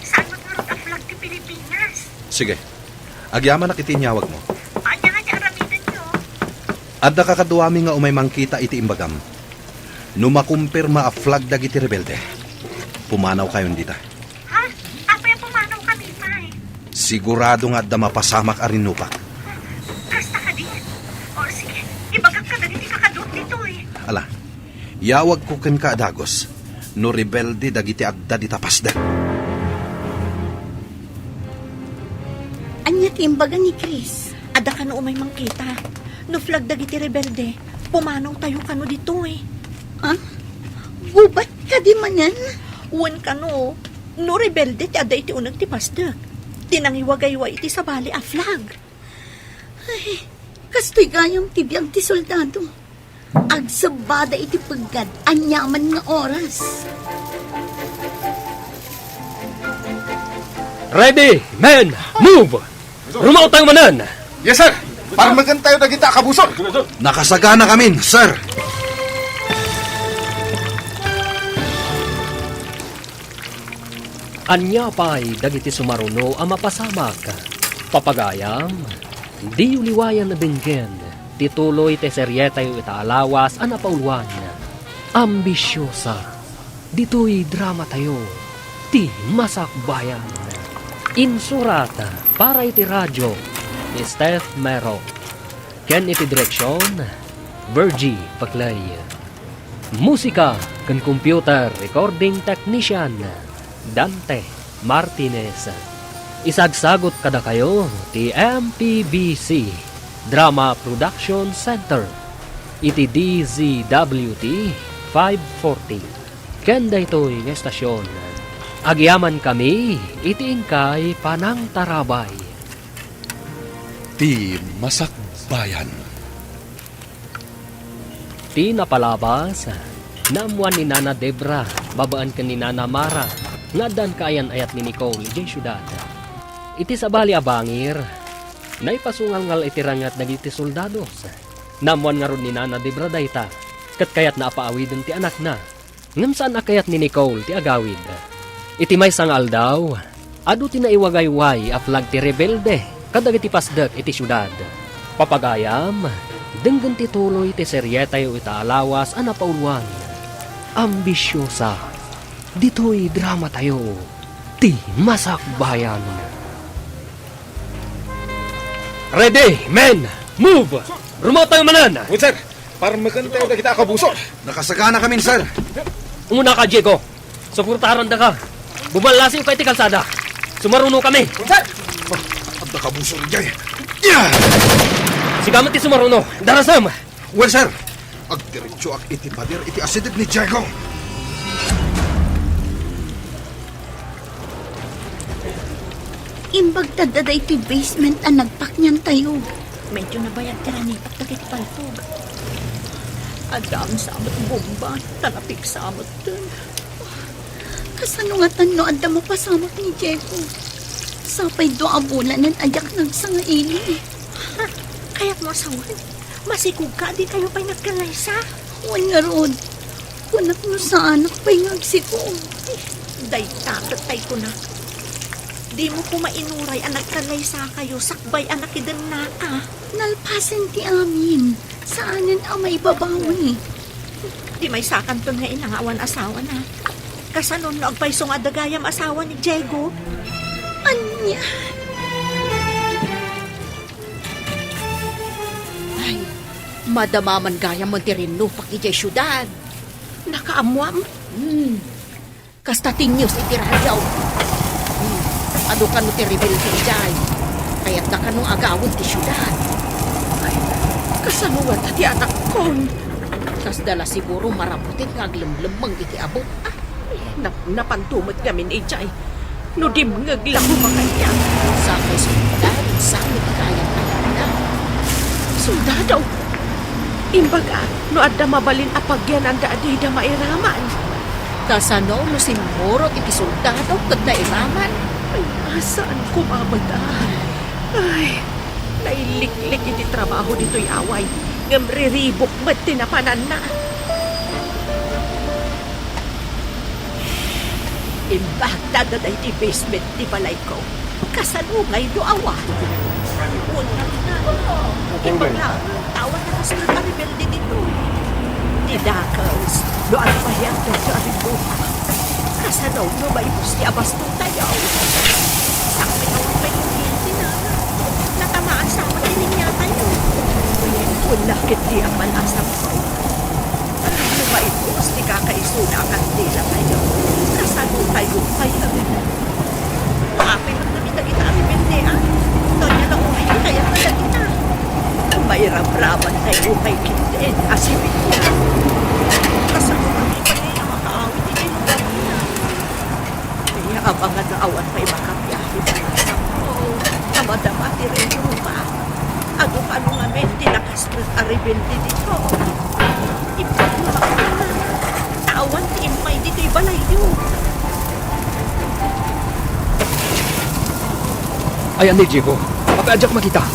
Saan met ngarud a flag ti Pilipinas? Sige. Agyamanak iti inyawagmo. Ania nga ti aramidenyo? Adda kakaduami nga umay mangkita iti imbagam. No makumpirma a flag dagiti rebelde, pumanawkayon dita. Ha? Apay a pumanawkami pay? Sigurado nga adda mapasamak a rinnupak. Kasta kadi? O, sige, ibagak kadagiti kakaduak ditoy. Ala, yawagko kenka a dagus no rebelde dagiti adda dita pasdek. Ania ti imbaga ni Chris? Adda kano umay mangkita. No flag dagiti rebelde, pumanawtayo kano ditoy. Ha? Gubat kadi manen? Wen kano, no rebelde ti adda iti uneg ti pasdek, ti nangiwagayway iti sabali a flag. Ay, kastoy gayam ti biag ti soldado. Agsebbada iti peggad aniaman nga oras. Ready, men! Move! Rumaotayo manen! Yes, sir! Parmekentayo dagita a kabusor! Nakasaganakamin, sir! Ania pay dagiti sumaruno a mapasamak? Papagayam, diyo liwayan a denggen ti tuloy ti serietayo ita a lawas a napauluan, Ambisyosa. Ditoy dramatayo, Ti Masakbayan. Insurat para iti radio ni Steph Mero ken iti direksion, Virgie Paclay. Musika ken computer recording technician, Dante Martinez. Isagsagut kadakayo ti M P B C Drama Production Center iti D Z W T five forty. Ken daytoy nga estasion, agyamankami iti inkay panangtarabay. Ti Masakbayan. Ti napalabas, naammuan ni Nana Debra babaen ken ni Nana Mara nga addan kaayan-ayat ni Nicole idiay siudad. Iti sabali a bangir, naipasungalngal iti ranget dagiti soldados. Naammuan ngarud ni Nana Debra dayta, ket kayatna a paawiden ti anakna. Ngem saan a kayat ni Nicole ti agawid. Iti maysa nga aldaw, adu ti naiwagayway a flag ti rebelde kadagiti pasdek iti siudad. Papagayam, denggen ti tuloy ti serietayo ita a lawas a napauluan, Ambisyosa. Ditoy dramatayo, Ti Masakbayan. Ready, men! Move! Rumaotayo manen! Wen, sir! Parmekentayo dagita a kabusor! Nakasaganakamin, sir! Umunaka, Diego. Suportarandaka. Bumallasiw ka iti kalsada. Sumarunokami. Wen, sir! Adda Kabusor, Jay. Yeah! Sika met ti sumaruno. Darasam! Well, sir, agdiretsoak iti pader iti asideg ni Diego. Imbag ta adda daytoy basement a nagpakniantayo. Medyo nabayag ti ranipak dagiti palpog. Adda sa met bomba, ta napigsa metten. Kasano ngatan no adda mapasamak ni Diego? Sapay dua a bulanen a diak nagsanga ili. Ha? Kayatmo a sawen? Masikogka a dikayo pay nagkalaysa? Wen ngarud, kunak no saanak pay nga agsikog. Eh, dayta ket tay kunak. Dimo koma inuray a nagkalaysakayo sakbay a nakidennaka. Nalpasen ti amin. Saanen a maibabawi. Di maysakanton nga ina nga awan asawana. Kasano no agpayso nga adda gayam asawa ni Diego? Ania? Ay, madama man gayam ti rinnupak idiay siudad. Nakaammoam? Hmm. Kasta ti news iti radio. Hmm. Adu kano ti rebelde idiay. Kayatda kano agawid ti siudad. Ay, kasano ngata ti anakkon? Kasda la siguro marabutit nga aglemlemmeng iti abut. Ah, nap-, napanto met ngamin idiay. No dimngeg la koma kaniak. Sakay soldado, sakay ti kayat na. Soldado? Imbaga, no adda mabalin a pagyananda a dida mairaman. Kasano no simmurot iti soldado ket nairaman? Ay, saan koma met a? Ay, nailiklik iti trabaho ditoy away, ngem riribuk met ti napananna. Imbag ta adda daydi basement ti balayko. Kasano ngay no awan? Wen, ita, ita, ita, tawan na kasla a rebelde ditoy. Ti dakes, no agpahian daytoy a rinnupak. Kasano no maibus ti abastontayo? Sakbay awan pay kuryente na. Natamaan sa awan ti linyatayo. Wen, la ket diak man asam. Maibus ti kakaisuna a kandila tayo. Kasano tayo pay a rin? Apay met dagita a rebelde, a? Doña Laurita, kayat na dagita. Mairabraban tayo kay Kinden a si Bigla. Kasano kami pay a makaawid iti lugar niya? Kaya abangan nga awan pay makabiahe ti anak ko. Amadama ti rinrupak. Adu kano ngamin ti nakas-, Ket a rebelde dito. Ipaglubak na. Ta awan ti immay ditoy balayyo. Ayan ni Diego. Apay a diak makita?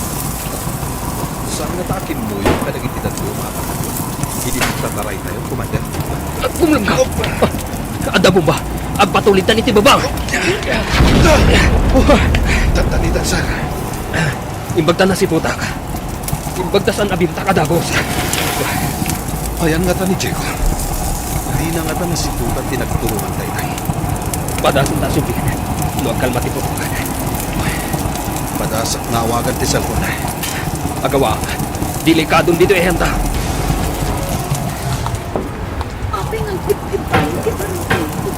Saan ngata a kimmuyog kadagiti dadduma a panagon? Idi nagtataray tayo, Commander. Bumulong ka! Adda bomba! Agpatulitan iti baba! Tantanitan, sir. Imbag ta nasiputak. Imbag ta saan a bintak a dagus. Ayan ngata ni Diego. Dina ngata nasiputak ti nagturongan daytoy. Padasenta a sumpingan no agkalma ti putokan. Padasak nga awagan ti cellphone. Agawa, delikadon ditoy ayanta. Apay nga agtibtibbayo ti barukongko?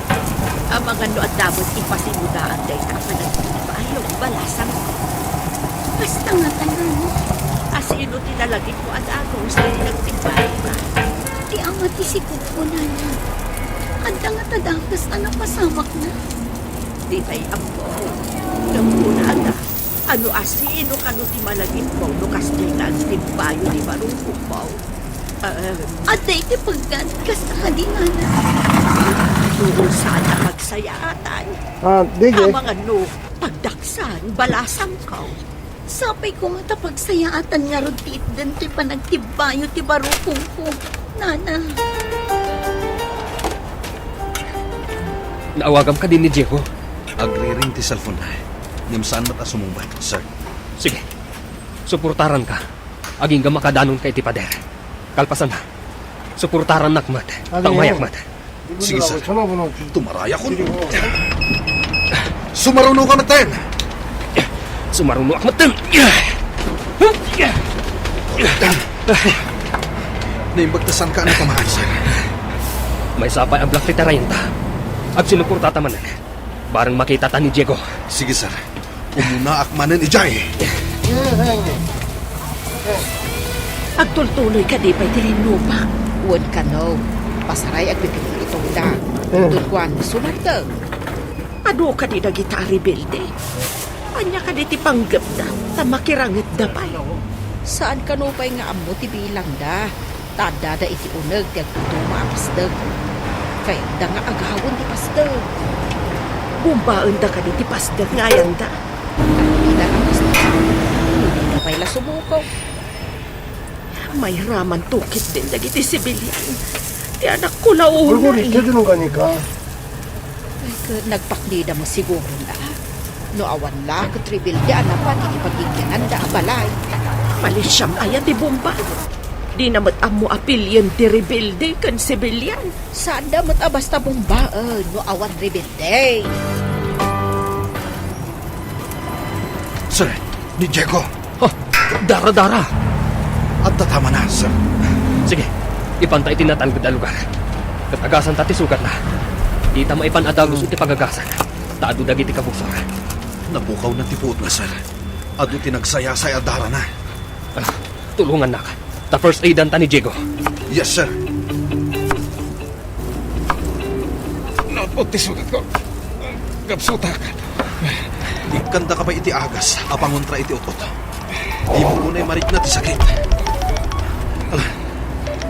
Amangan no adda met ipasimudaan dayta a panagtibbayo, balasangko. Kasta ngata, Nana. A sino ti nalagipmo a dagus daydi nagtibbayo? Ti ama ti sikogko, Nana. Adda ngata dakes a napasamakna. Ditay ammo. Ngem kunana, ano a sino kano ti malagipmo no kasdiay nga agtibbayo ti barukongmo? Ah, adda iti peggad, kasta kadi, Nana? Duol saan a pagsayaatan. Ah, D J. Amangan no pagdaksan, balasangko. Sapay koma ta pagsayaatan ngarud ti itden toy panagtibbayo ti barukongko, Nana. Naawagam kadi ni Diego? Agriring ti cellphone na. Ngem saan met a sumungbat, sir. Sige. Suportaranka. Agingga makadanonka iti pader. Kalpasanna, suportarannak met. Ta umayak met. Sige, sir. Tumarayakon. Sumarunoka metten. Sumarunoak metten. Naimbag ta saanka a natamaan, sir. Maysa pay a black ti tarayenta. Agsinuportata manen. Bareng makitata ni Diego. Sige, sir. Umunaak manen idiay. Agtultuloy kadi pay ti rinnuba? Wen kano, pasaray agpipigil itongda. Don Juan, sumardeng. Adu kadi dagita a rebelde? Ania kadi ti panggepda ta makirangetda pay? Saan kano pay nga ammo ti bilangda? Ta addada iti uneg ti agduduma a pasdek. Kayatda nga agawen ti pasdek. Bumbaenda kadi ti pasdek nga ayanda? Dina nga pasdek. Dina pay la sumuko. Mayraman tukit din dagiti sibilian. Ti anakko la unay. Gurgurita, dinong gani ka? Ay, ket nagpaknida mo siguro la. No awan la, ket rebelde a napan iti pagigyananda a balay. Malisiam aya ti bomba? Dina met ammo a pilien ti rebelde ken sibilian. Saanda met a basta bombaen no awan rebelde. Sir, ni Diego. Ha? Dara, dara! Adda ta manen, sir. Sige, ipanta iti natalged a lugar. Ket agasanta ti sugatna. Dita maipan a dagus iti pagagasan. Ta adu dagiti kabusor. Napukawna ti puotna, sir. Adu ti nagsayasay a darana. Ah, tulongannak. Ta first aidanta ni Diego. Yes, sir. Nautbot ti sugatko. Gabsutak. Ikkandaka pay iti agas a pangontra iti utbot. Dimo unay marikna ti sakit. Ala,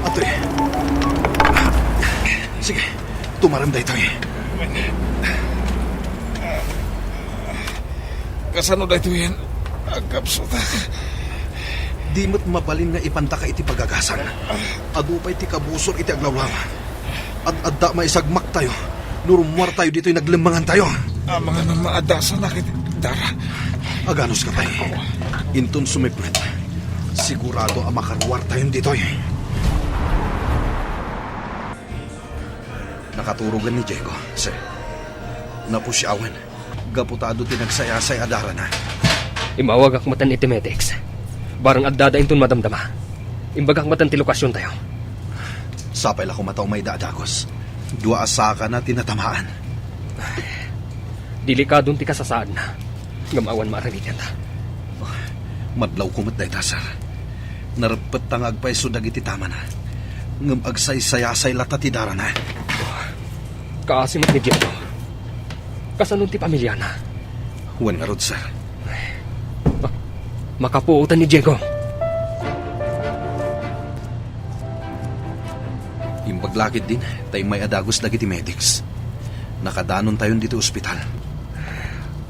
atoy. Sige, tumarem daytoy. Kasano daytoyen? Agkapsutak. Di met mabalin nga ipantaka iti pagagasan. Adu pay ti kabusor iti aglawlaw. Ad-adda maisagmaktayo no rummuartayo ditoy naglemmangantayo. Amangan a maadasanak iti dara. Aganuska pay. Inton sumipnget, sigurado a makaruartayon ditoy. Nakaturogen ni Diego, sir. Napusiawen. Gapu ta adu ti nagsayasay a darana. Immawagak metten iti medics. Bareng addada inton madamdama. Imbagak metten ti lokasiontayo. Sapay la koma ta umayda a dagus. Dua a sakana ti natamaan. Delikadon ti kasasaadna. Ngem awan maaramidenda. Madlawko met dayta, sir. Nareppetta nga agpayso dagiti tamana. Ngem agsaysayasay latta ti darana. Kaasi met ni Diego. Kasano ti pamiliana? Wen ngarud, sir. Ma-, makapuotan ni Diego. Imbag la ketdin ta immay a dagus dagiti medics. Nakadanontayon ditoy ospital.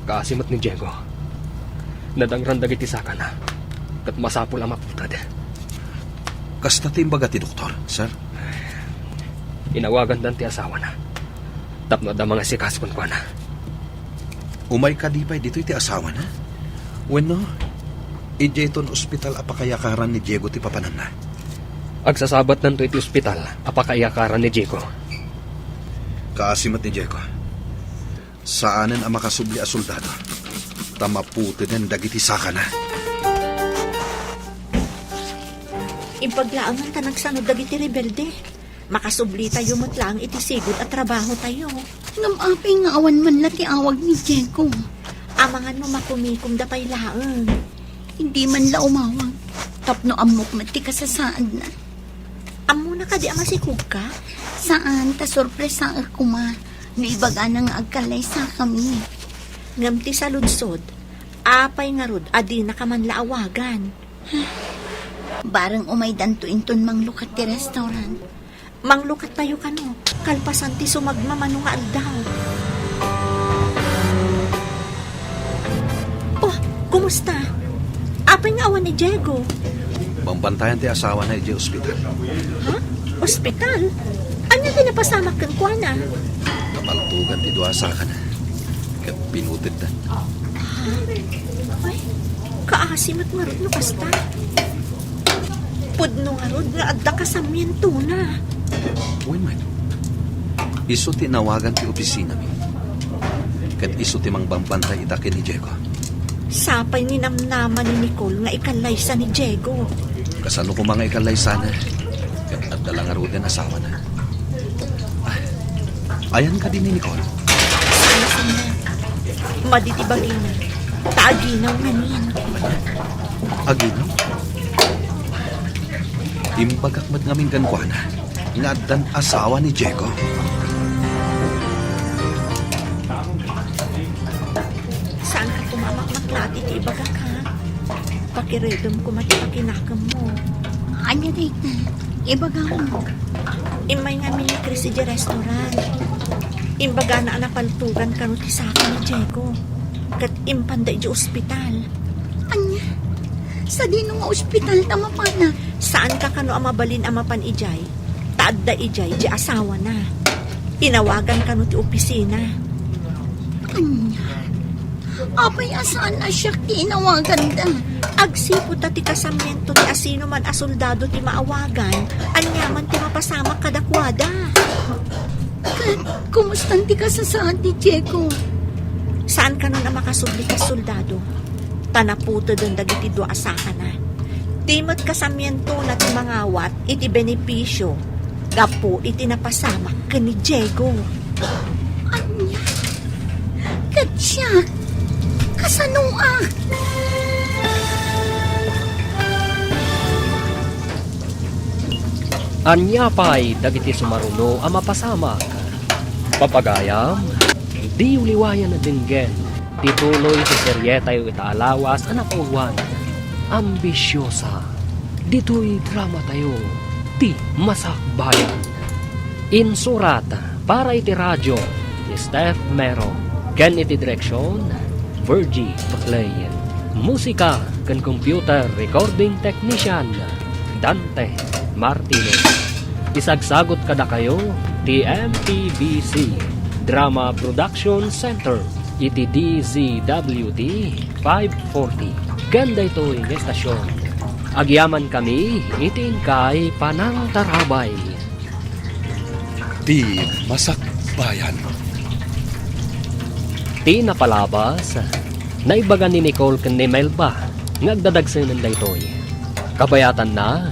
Kaasi met ni Diego. Nadangran dagiti sakana. Ket masapul a maputed. Kasta ti imbaga ti doktor, sir? Inawagandan ti asawana tapno adda mangasikaso kenkuana. Umay kadi pay ditoy ti asawana? Wenno, idiayton ospital a pakayakaran ni Diego ti papananna? Agsasabatnanto iti ospital a pakayakaran ni Diego. Kaasi met ni Diego. Saanen a makasubli a soldado, ta maputeden dagiti sakana. Imbag laengen ta nagsanud dagiti rebelde. Makasublitayo met laeng iti sigud a trabahotayo. Ngem apay nga awan man la ti awag ni Diego? Amangan no makumikomda pay laeng. Hindi man la umawag. Tapno ammok met ti kasasaadna. Ammona kadi a masikogka? Saan, ta sorpresaek koma no ibagana nga agkallaysakami. Ngem ti saludsod, apay ngarud a dinaka man la awagan? Bareng umaydanto inton manglukat ti restaurant. Manglukattayo kano, kalpasan ti sumagmamano nga aldaw. Oh, kumusta? Apay nga awan ni Diego? Bambantayan ti asawana idiay ospital. Ha? Ospital? Ania ti napasamak kenkuana? Nabaltogan ti dua a sakana. Ket pinuteddan. Ha? Ay, kaasi met ngarud no kasta. Pudno ngarud nga adda kasamientona. Wen met. Isu ti inawagan ti opisinami. Ket isu ti mangbambantay ita ken ni Diego. Sapay ninamnama ni Nicole nga ikallaysa ni Diego. Kasano koma nga ikallaysana? Ket adda la ngaruden asawana. Ah, ayan kadi ni Nicole? Sana, sana. Madi ti bagina. Ta aginaw ngamin. Aginaw? Imbagak met ngamin kenkuana nga addan asawa ni Diego. Saanka koma a makmaklati ti ibagak, ha? Pakiredem koma ti pakinakemmo. Ania dayta? Ibagam. Immay ngamin ni Chris idiay restaurant. Imbagana a napaltugan kano ti saka ni Diego. Ket impanda idiay ospital. Ania? Sadino nga ospital ta mapana? Saanka kano a mabalin a mapan idiay? Ta adda idiay diay asawana. Inawagan kano ti opisina. Ania? Apay a saan a siak ti inawaganda? Agsipud ta ti kasamiento ti asinoman a soldado ti maawagan, aniaman ti mapasamak kadakuada. Ket, kumustan ti kasasaad ni Diego? Saan kanon a makasubli kas soldado? Ta naputeden dagiti dua a sakana. Ti met kasamientona ti mangawat iti benepisio gapu iti napasamak ken ni Diego. Ania? Ket siak, kasanoak? Ania pay dagiti sumaruno a mapasamak? Papagayam, diyo liwayan a denggen ti tuloy ti serietayo ita a lawas a napauluan, Ambisiosa. Ditoy dramatayo, Ti Masakbayan. Insurat para iti radio ni Steph Mero ken iti direksion, Virgie Paclay. Musika ken computer recording technician, Dante Martinez. Isagsagut kadakayo ti M P B C Drama Production Center iti D Z W T five forty. Ken daytoy nga estasion, agyamankami iti inkay panangtarabay. Ti Masakbayan. Ti napalabas, naibaga ni Nicole ken ni Melba nga agdadagsenen daytoy. Kabayatanna,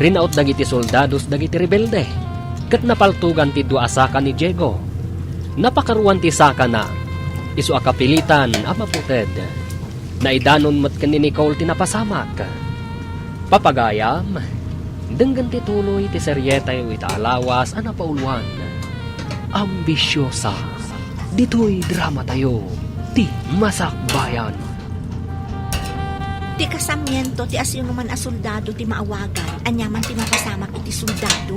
rinaut dagiti soldados dagiti rebelde, ket napaltugan ti dua a saka ni Diego. Napakaruan ti sakana, isu a kapilitan a maputed. Naidanon met ken ni Nicole ti napasamak. Papagayam, denggen ti tuloy ti serietayo ita a lawas a napauluan, Ambisiosa. Ditoy dramatayo, Ti Masakbayan. Ti kasamiento ti asinoman a soldado ti maawagan, aniaman ti mapasamak iti soldado.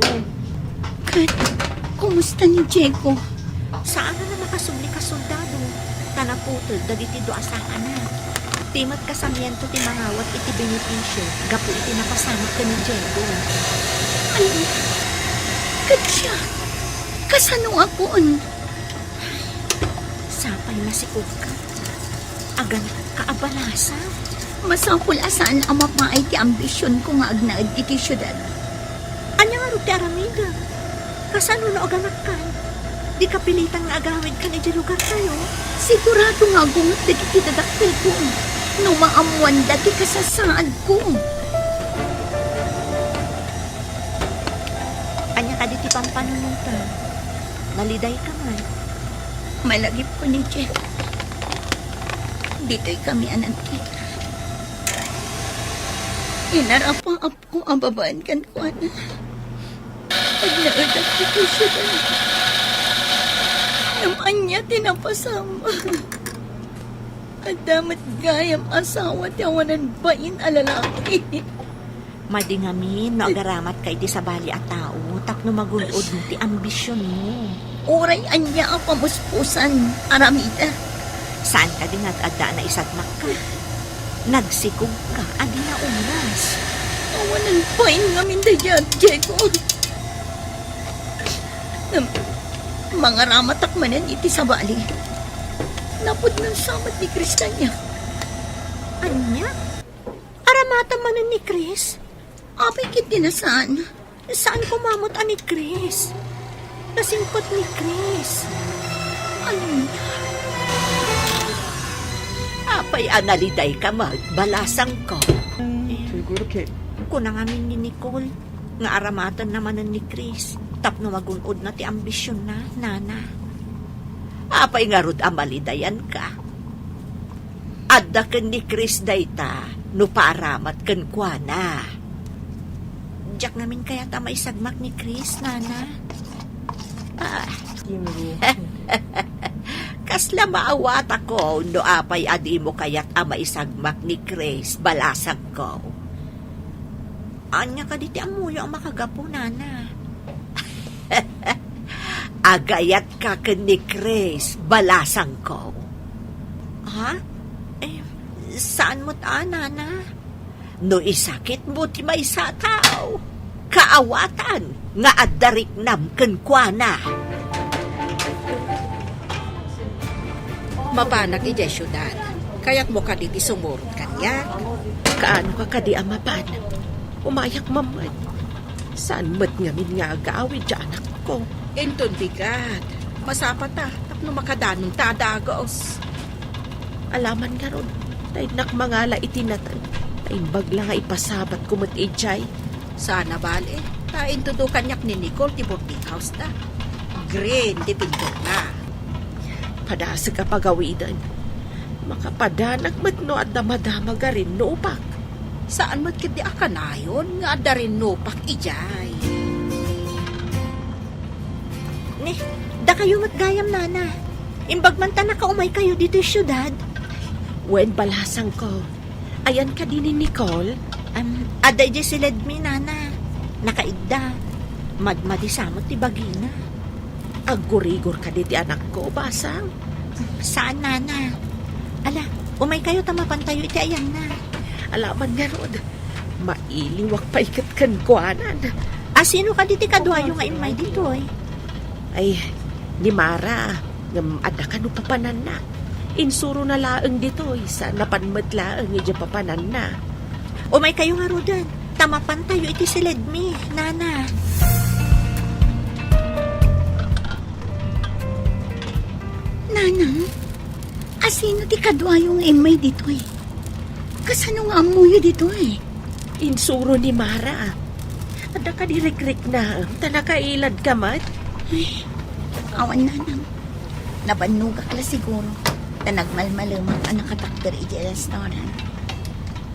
Ket, kumusta ni Diego? Saan a makasubli kas soldado, ta naputed dagiti dua a sakana. Ti met kasamiento ti mangawat iti benepisio gapu iti napasamak ken ni Diego. Ay, ket siak, kasanoakon? Sapay masikogka. Aganakka a balasa. Masapul a saan a mapaay ti ambisionko nga agnaed iti siudad. Ania ngarud ti aramidem? Kasano no aganakkan? Di kapilitan nga agawidkan idiay lugartayo? Sigurado nga agunget dagiti dadakkelko no maammoanda ti kasasaadko. Ania kadi ti pampanunotem? Nalidayka man. Malagipko ni Jeff. Ditoy kami a nagkita. Inarapaapko a babaen kenkuana. Agnaedak iti siudad. Ngem ania ti napasamak? Adda met gayam asawa ti awanan bain a lalaki. Madi ngamin no agaramatka iti sabali a tao tapno magun-odmo ti ambisionmo. Uray ania a pamuspusan, aramida. Saan kadi nga ad-adda a naisagmakka? Nagsikogka a di naoras. Awanan bain ngamin daydiay, Diego. Ngem, mangaramatak manen iti sabali. Napudnon sa met ni Chris kaniak. Ania? Aramatam manen ni Chris? Apay ket ti nasaan? Saan koma met a ni Chris? Nasingpet ni Chris. Ania? Apay a nalidayka met, balasangko? Siguro ket kuna ngamin ni Nicole nga aramatenna manen ni Chris tapno magun-odna ti ambisionna, nana. Apay ngarud a malidayanka? Adda ken ni Chris dayta no para met kenkuana. Diak ngamin kayat a maisagmak ni Chris, Nana. Ah. Kasla maawatako no apay a dimo kayat a maisagmak ni Chris, balasangko. Ania kadi ti ammoyo a makagapu, Nana? Agayatka ken ni Chris, balasangko. Ha? Eh, saan met a, Nana? No isakitmo ti maysa a tao, kaawatan nga adda riknam kenkuana. Mapanak idiay siudad. Kayatmo kadi ti sumurot kaniak? Kaano ka kadi a mapan? Umayak man met. Saan met ngamin nga agaawid ti anakko? Inton bigat, masapata tapno makadanonta a dagus. Alaman ngarud, ta innak mangala iti nateng, ta imbag la nga ipasabatko met idiay. Saan a bale, ta intudo kaniak ni Nicole ti boarding house da. Green ti pinturna. Padasek a pagawiden. Makapadanak met no adda madamag a rinnupak. Saan met ketdi a kanayon nga adda rinnupak idiay. Ni, dakayo met gayam, Nana. Imbag man ta nakaumaykayo ditoy siudad. Wen, balasangko. Ayan kadi ni Nicole? Am, adda idiay siledmi, Nana. Nakaidda. Madmadi sa met ti bagina. Aggurigor kadi ti anakko, basang? Saan, Nana. Ala, umaykayo ta mapantayo iti ayanna. Alaman ngarud, mailiwak pay ket kenkuanan. A, sino kadi ti kaduayo nga immay ditoy? Ay, ni Mara, ngem adda kano papananna. Insurona laeng ditoy, saan napan met laeng idiay papananna. Umaykayo ngaruden, ta mapantayo iti siledmi, Nana. Nanang, a, sino ti kaduayo nga immay ditoy? Kasano nga ammoyo ditoy? Insuro ni Mara. Adda kadi rikriknaem, ta nakailad ka met? Ay, awan, Nanang. Nabannogak la siguro, ta nagmalmalemak a nakatakder idiay restaurant.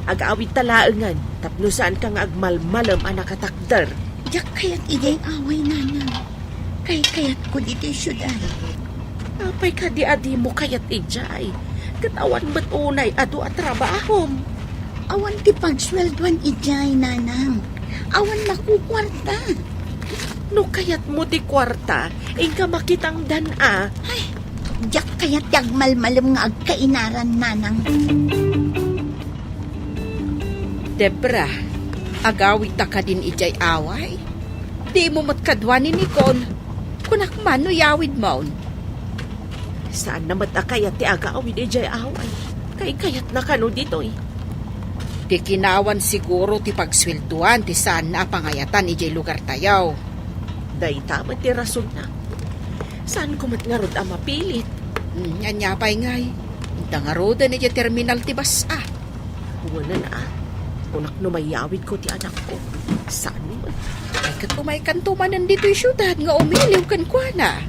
Agawidta laengen, tapno saanka nga agmalmalem a nakatakder. Diak kayat idiay away, Nanang. Kaykayatko ditoy siudad. Apay kadi a dimo kayat idiay? Ket awan met unay adu a trabahom. Awan ti pagsueldoan idiay, Nanang. Awan makukuarta. No kayatmo ti kuarta, inka makitangdan a. Ay, diak kayat ti agmalmalem nga agkainaran, Nanang. Debra, agawidta kadin idiay away? Dimo met kadua ni Nicole. Kunak man no iyawidmon. Saanna met a kayat ti agawid idiay away. Kaykayatna kano ditoy. Ti kinawan siguro ti pagsueldoan ti saanna a pangayatan idiay lugartayo. Dayta met ti rasonna. Saanko met ngarud a mapilit. Hmm, ania pay ngay? Inta ngaruden idiay terminal ti bus a. Wen a, kunak no mayawidko ti anakko. Saan met? Ay, ket umaykanto manen ditoy siudad nga umiliw kenkuana.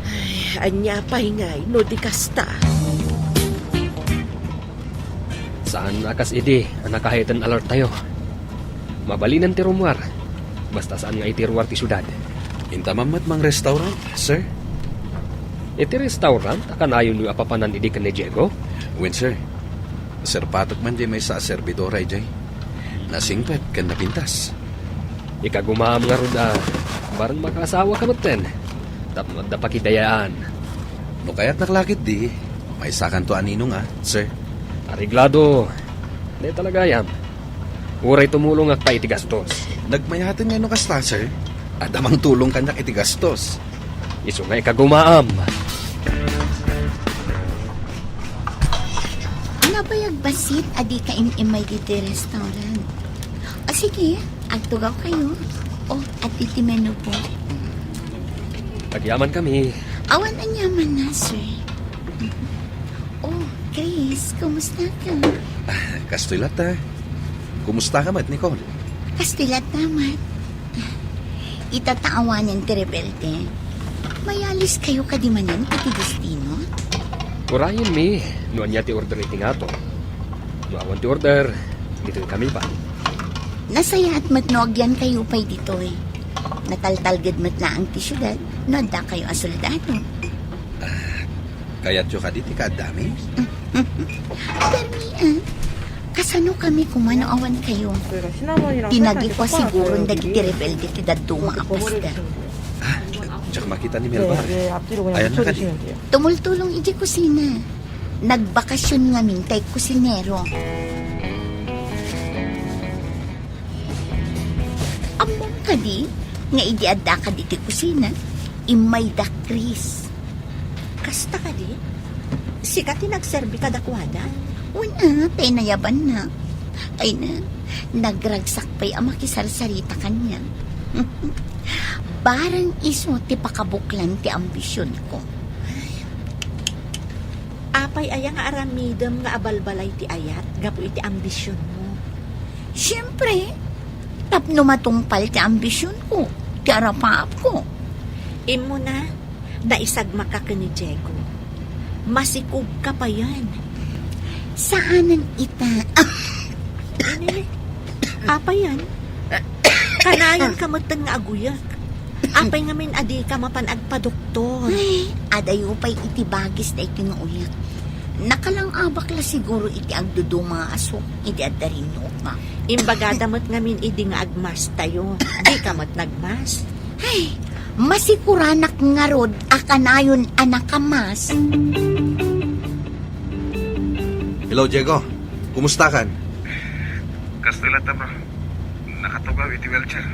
Ay, ania pay ngay no di kasta? Saan a kas idi a nakahead and alerttayo. Mabalinen ti rummuar. Basta saan nga iti ruar ti siudad. Inta man met mangrestorant, sir? Iti restaurant a kanayonyo a papanan idi ken ni Diego? Wen, sir. Sir Patok man diay maysa a serbidora idiay. Nasingpet ken napintas. Ikagumaam ngarud a bareng makaasawaka metten tapno adda pakidayaan. No kayatnak la ketdi, maysakanto a ninong a, sir. Areglado. Dayta la gayam. Uray tumulongak pay iti gastos. Nagmayaten ngay no kasta, sir. Adda mangtulong kaniak iti gastos. Isu nga ikagumaam. Nabayag bassit a dika im-immay ditoy restaurant. O sige, agtugaw kayo. O, adtoy ti menu po. Agyaman kami. Awan aniamanna, sir. O, Chris, kumusta ka? Ah, kastoy latta. Kumusta ka met, Nicole? Kastoy latta met. Ita ta awanen ti rebelde. Mayalis kayo kadi manen iti destino? Urayenmi no ania ti order iti ngato. Awan ti order. Ditoy kami pa. Nasayaat met no agyankayo pay ditoy. Nataltalged met laeng ti siudad no addakayo a soldado. Ah, kayatyo kadi ti kaaddami? Permi, ah. Kasano kami koma no awan kayo? Tinagikwa siguron dagiti rebelde ti dadduma a paster. Ah, diak makita ni Melba. Ayanna kadi? Tumultulong iti kusina. Nagbakasyon ngamin tay kusinero. Ammom kadi nga idi addakad iti kusina, immayda Chris. Kasta kadi? Sika ti nagserbi kadakuada? Wen a, tay nayabanna. Ay na, nagragsak pay a makisarsarita kaniak. Barang isu ti pakabuklan ti ambisionko. Apay aya nga aramidem nga abalbalay ti ayat gapu iti ambisionmo? Siempre, tapno matungpal ti ambisionko, ti arapaapko. Immuna, naisagmaka ken ni Diego. Masikogka payen. Saanen ita. Ini, apayen? Kanayonka metten nga aguyek. Apay ngamin a dika mapan agpadoktor? Ay, adayo pay iti bagis daytoy nga uyek. Nakalangabak la siguro iti agduduma nga asuk idi adda rinnuka. Imbagada met ngamin idi nga agmask tayo. Dika met nagmask? Ay, masikuranak ngarud a kanayon a nakamask. Hello, Diego. Kumustakan? Kastoy latta, bro. Nakatugaw iti wheelchair.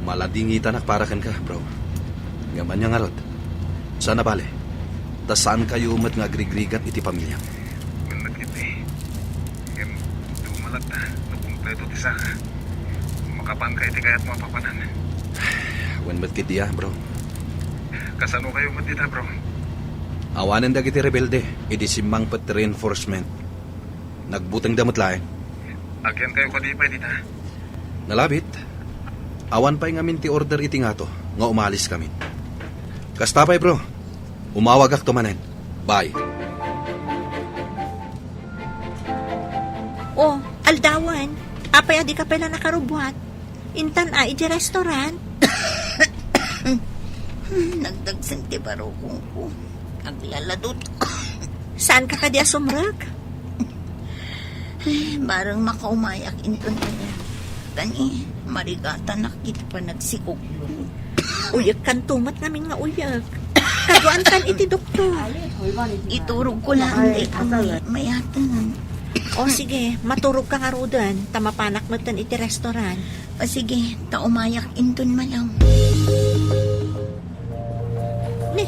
Maladingitanak para kenka, bro. Ngem ania ngarud? Saan a bale? Ta saankayo met nga agrigrigat iti pamiliam. Wen met ketdi. Ngem, duma latta no kumpleto ti saka. Makapanka iti kayatmo a papanan. Wen met ketdi a, bro. Kasanokayo met dita, bro? Awanen dagiti rebelde, idi simmangpet ti reinforcement. Nagbutengda met laeng. Agyankayo kadi pay dita? Nalabit. Awan pay ngamin ti order iti ngato nga umaliskamin. Kasta pay, bro. Umawagakto manen. Bye. Oh, aldawan. Apay a dika pay la nakarubbuat? Intan a, iti restaurant? Nagdagsen ti barukongko. Aglaladot. Saanka kadi a sumrek? Ay, bareng makaumayak inton aya. Kani, marigatanak iti panagsikog. Uyekkanto met ngamin nga uyek. Kaduaankan iti doktor. Iturogko laeng daytoy mayaten. O sige, maturogka ngaruden, ta mapanak metten iti restaurant. O sige, ta umayak inton malam. Ni,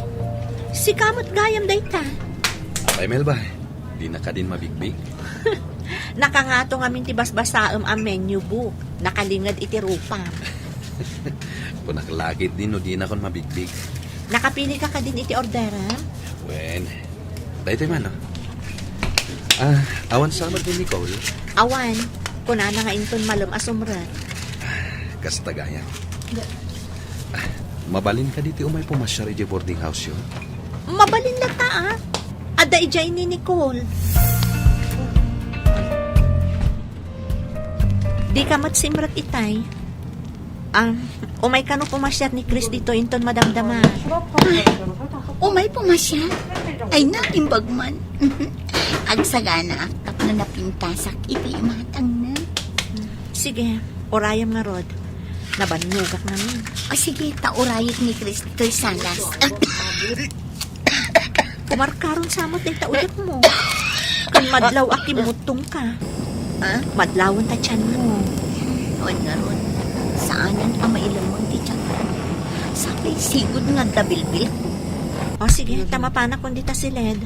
sika met gayam dayta. Apay, Melba, dina kadin mabigbig? Nakangato ngamin ti basbasaem a menu book. Nakalinged iti rupam. Kunak la ketdi no dinakon mabigbig. Nakapilika kadin iti orderem? Wen, daytoy man, no? Ah, awan sa met ni Nicole? Awan. Kunana nga inton malem a sumrek. Kasta gayam. Ah, mabalin kadi ti umay pumasiar idiay boarding house-yo? Mabalin latta, a. Adda idiay ni Nicole. Dika met simrek itay. Ah, umay kano pumasiar ni Chris ditoy inton madamdama. Umay pumasiar? Ay na, imbag man. Agsaganaak tapno napintasak iti imatangna. Sige, urayem ngarud. Nabannogak ngamin. O sige, ta urayek ni Chris ditoy salas. Kumarkaron sa met dayta uyekmo. Ken madlaw a kimmuttongka. Ah? Madlawen ta tianmo. Wen ngarud, saanen a mailemmeng ti tianko. Sapay sigud nga adda bilbilko. O sige, ta mapanakon dita siled.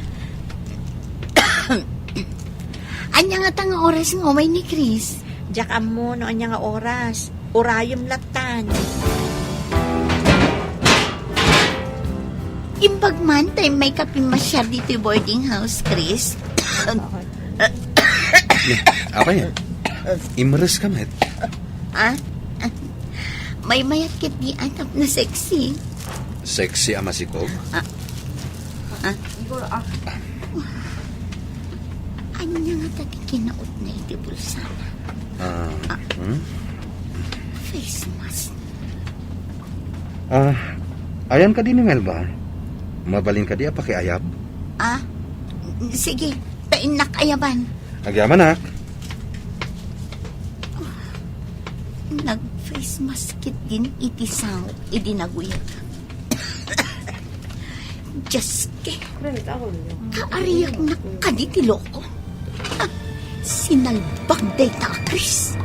Ania ngata nga oras nga umay ni Chris? Diak ammo no ania nga oras. Urayem lattan. Imbag man ta immayka pimmasiar ditoy boarding house, Chris. Apay? Imreska met? Ah? Maymayat ketdi a tapno sexy. Sexy a masikog? Ah. Ah. Ania ngata ti kinautna iti bulsana? Ah, hmm? Face mask. Ah, ayan kadi ni Melba? Mabalin kadi a pakiayab? Ah, sige, ta innak ayaban. Agyamanak. Nag-face mask ketdin iti sangok idi naguyag. Diyos ko, kaariaknak kadi ti loko. Ah, sinalbag dayta a Chris.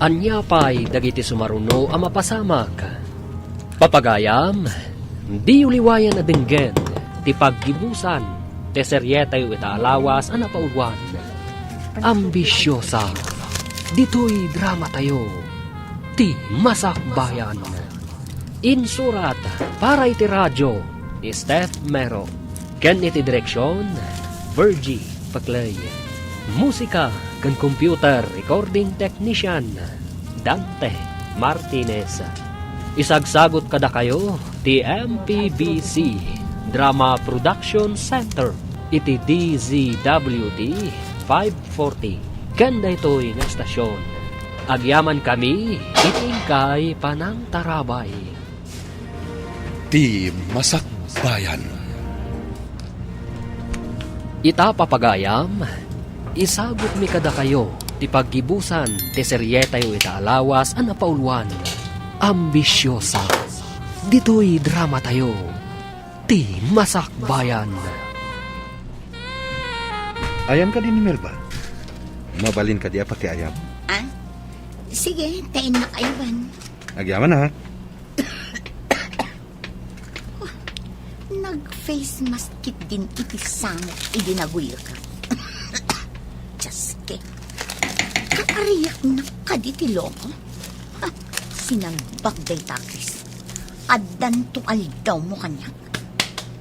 Ania pay dagiti sumaruno a mapasamak? Papagayam, diyo liwayan a denggen ti paggibusan ti serietayo ita a lawas a napauluan. Ambisiosa, ditoy dramatayo, Ti Masakbayan. Insurat para iti radio ni Steph Mero, ken iti direksion, Virgie Paclay. Musika ken computer recording technician, Dante Martinez. Isagsagut kadakayo ti M P B C Drama Production Center iti D Z W T five forty ken daytoy nga estasion. Agyamankami iti inkay panangtarabay. Ti Masakbayan. Ita, papagayam, isagutmi kadakayo ti paggibusan ti serietayo ita a lawas a napauluan. Ambisiosa. Ditoy dramatayo, Ti Masakbayan. Ayan kadi ni Melba? Mabalin kadi a pakiayab? Ah, sige, ta innak ayaban. Agyamanak. Nag-face mask ketdin iti sangok idi naguyag. Diyos ko. Kaariaknak kadi ti loko. Ha, sinalbag dayta a Chris. Addanto aldawmo kaniak.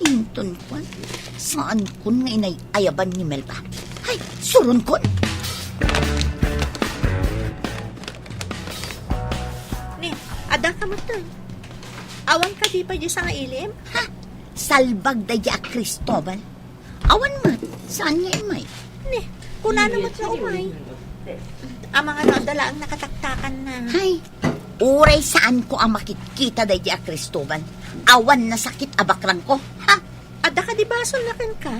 Inton kuan, saankon nga inay-ayaban ni Melba. Hay, suronkon! Ni, adda ka met. Awan kadi pay diay sangailim? Ha? Salbag daydiay a Cristobal. Awan met, saan nga immay? Ni, kunana met nga umay. Amangan no adda laeng nakataktakanna. Hay, uray saanko a makitkita daydiay a Cristobal. Awan nasakit a bakrangko. Ha? Adda kadi basolna kenka?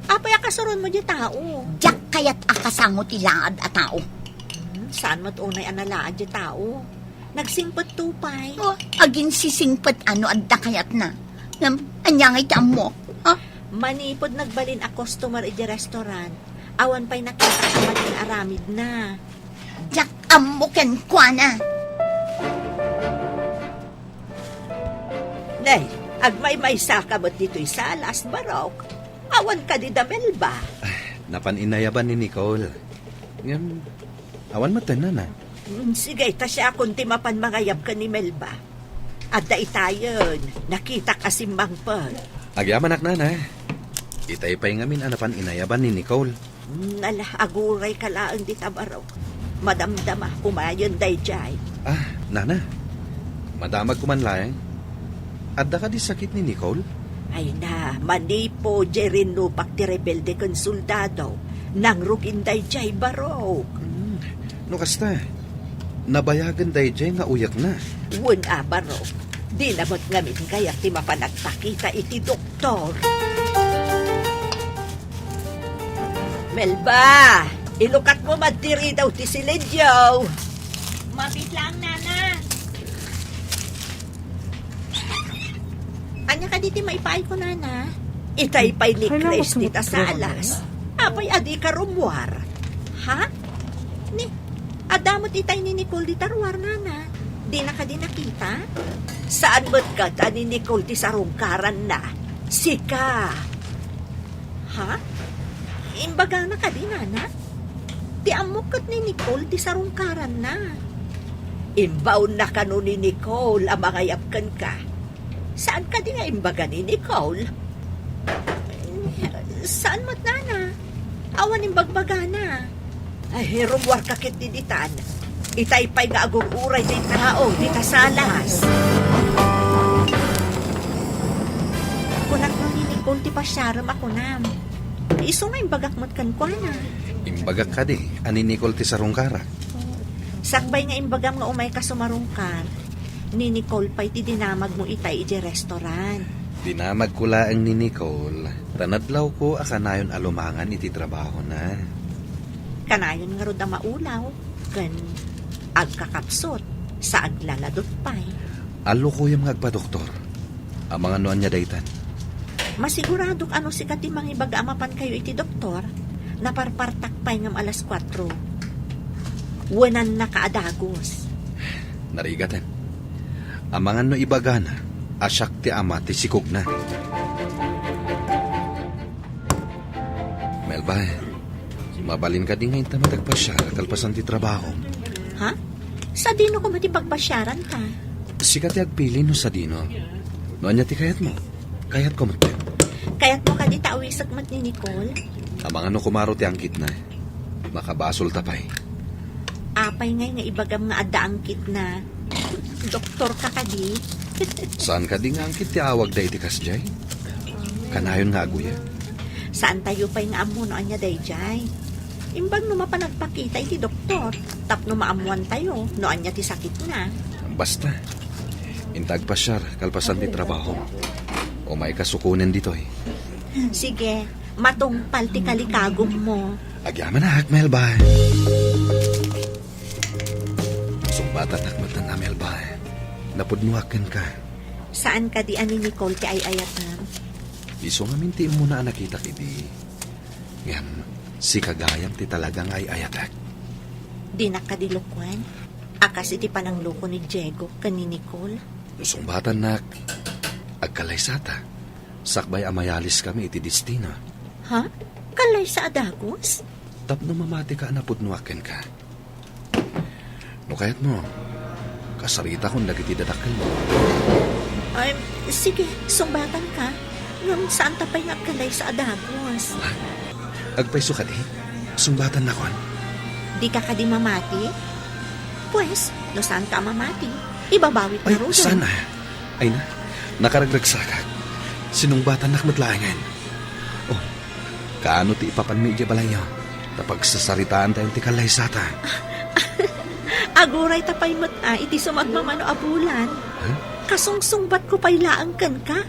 Apay a kasuronmo diay tao? Diak kayat a kasango ti laad a tao. Hmm, saan met unay a nalaad diay tao? Nagsingpetto pay. Oh, aginsisingpet a no adda kayatna. Ngem, ania ngay ti ammok? Ha? Manipud nagbalin a customer idiay restaurant, awan pay nakita a mangin-aramidna. Diak ammo kenkuana. Nay, agmaymaysa ka met ditoy salas, Barok. Awan kadi da Melba? Napan inayaban ni Nicole. Ngem, awan met, nana. Mm, sige, ta siakon ti mapan mangayab ken ni Melba. Adda itayen, nakitak a simmangpet. Agyamanak, nana. Itay pay ngamin a napan inayaban ni Nicole. Mm, ala, aguray ka laeng dita, Barok. Madamdama, umayen daydiay. Ah, nana. Madamag ko man laeng. Adda kadi sakit ni Nicole? Ay na, manipud diay rinnupak ti rebelde ken soldado, nangrugin daydiay, Barok. Hmm, no kasta, nabayagen daydiay nga uyekna. Wen a, Barok. Dina met ngamin kayat ti mapan agpakita iti doktor. Melba, ilukatmo man ti ridaw ti silendio. Mabit lang, nana. Ania kadi ti maipaayko, nana? Itay pay ni Chris dita salas. Apay a dika rummuar? Ha? Ni, adda met itay ni Nicole dita ruar, nana. Dina kadi nakita? Saan met ket a ni Nicole ti sarungkaranna? Sika. Ha? Imbagana kadi, nana? Ti ammok ket ni Nicole ti sarungkaranna. Imbaonna kano ni Nicole a mangayab kenka. Saan kadi nga imbaga ni Nicole? Saan met, nana? Awan imbagbagana. Ay, rummuarka ketdi ditan. Itay pay nga agur-uray ti tao dita salas. Kun ti pasiarem a kunam. Isu nga imbagak met kenkuana. Imbagak kadi a ni Nicole ti sarungkarak. Sakbay nga imbagam nga umayka sumarungkar, ni Nicole pay ti dinamagmo itay idiay restaurant. Dinamagko laeng ni Nicole, ta nadlawko a kanayon a lumangan iti trabahona. Kanayon ngarud a maulaw ken agkakapsut sa aglaladot pay. Allukoyem nga agpadoktor. Amangan no ania daytan. Masiguradok a no sika ti mangibaga a mapankayo iti doktor, naparpartak pay ngem alas kuatro. Wenannaka a dagus. Narigaten. Amangan no ibagana a siak ti ama ti sikogna. Melba, mabalin kadi nga inta met agpasiar kalpasan ti trabahom? Ha? Sadino koma ti pagpasiaranta? Sika ti agpili no sadino. No ania ti kayatmo? Kayatko met. Kayatmo kadi ta awisek met ni Nicole? Amangan no kumaro ti angkitna. Makabasolta pay. Apay ngay nga ibagam nga adda angkitna? Doktorka kadi? Saan kadi nga angkit ti awagda iti kasdiay? Kanayon nga aguyag. Saantayo pay nga ammo no ania daydiay. Imbag no mapan agpakita iti doktor, tapno maammoantayo no ania ti sakitna. Basta, inta agpasiar kalpasan ti trabaho. Umayka sukonen ditoy. Sige, matungpal ti kalikagummo. Agyamanak, Melba. Sungbatannak met a, Melba. Napudnoak kenka. Saan kadi a ni Nicole ti ay-ayatam? Isu ngamin ti immuna a nakitak idi. Ngem, sika gayam ti talaga nga ay-ayatek. Dinak kadi lokoen a kas iti panangloko ni Diego ken ni Nicole. No sungbatannak, agkalaysata. Sakbay a mayaliskami iti destina. Ha? Kalaysa a dagus? Tapno mamatika a napudnoak kenka. No kayatmo, kasaritakon dagiti dadakkelmo. Ay, sige, sungbatanka. Ngem saanta pay nga agkalaysa a dagus. Ha? Agpayso kadi? Sungbatankon? Dika kadi mamati? Pues, no saanka a mamati, ibabawit Ay, ngaruden. Saan a? Ay na, nakaragragsakak. Sinungbatannak met laengen. Oh, kaano ti ipapanmi idiay balayyo? Ta pagsasaritaantayon ti kalaysata. Agurayta pay met a iti sumagmamano a bulan. Ha? Kasungsungbatko pay laeng kenka.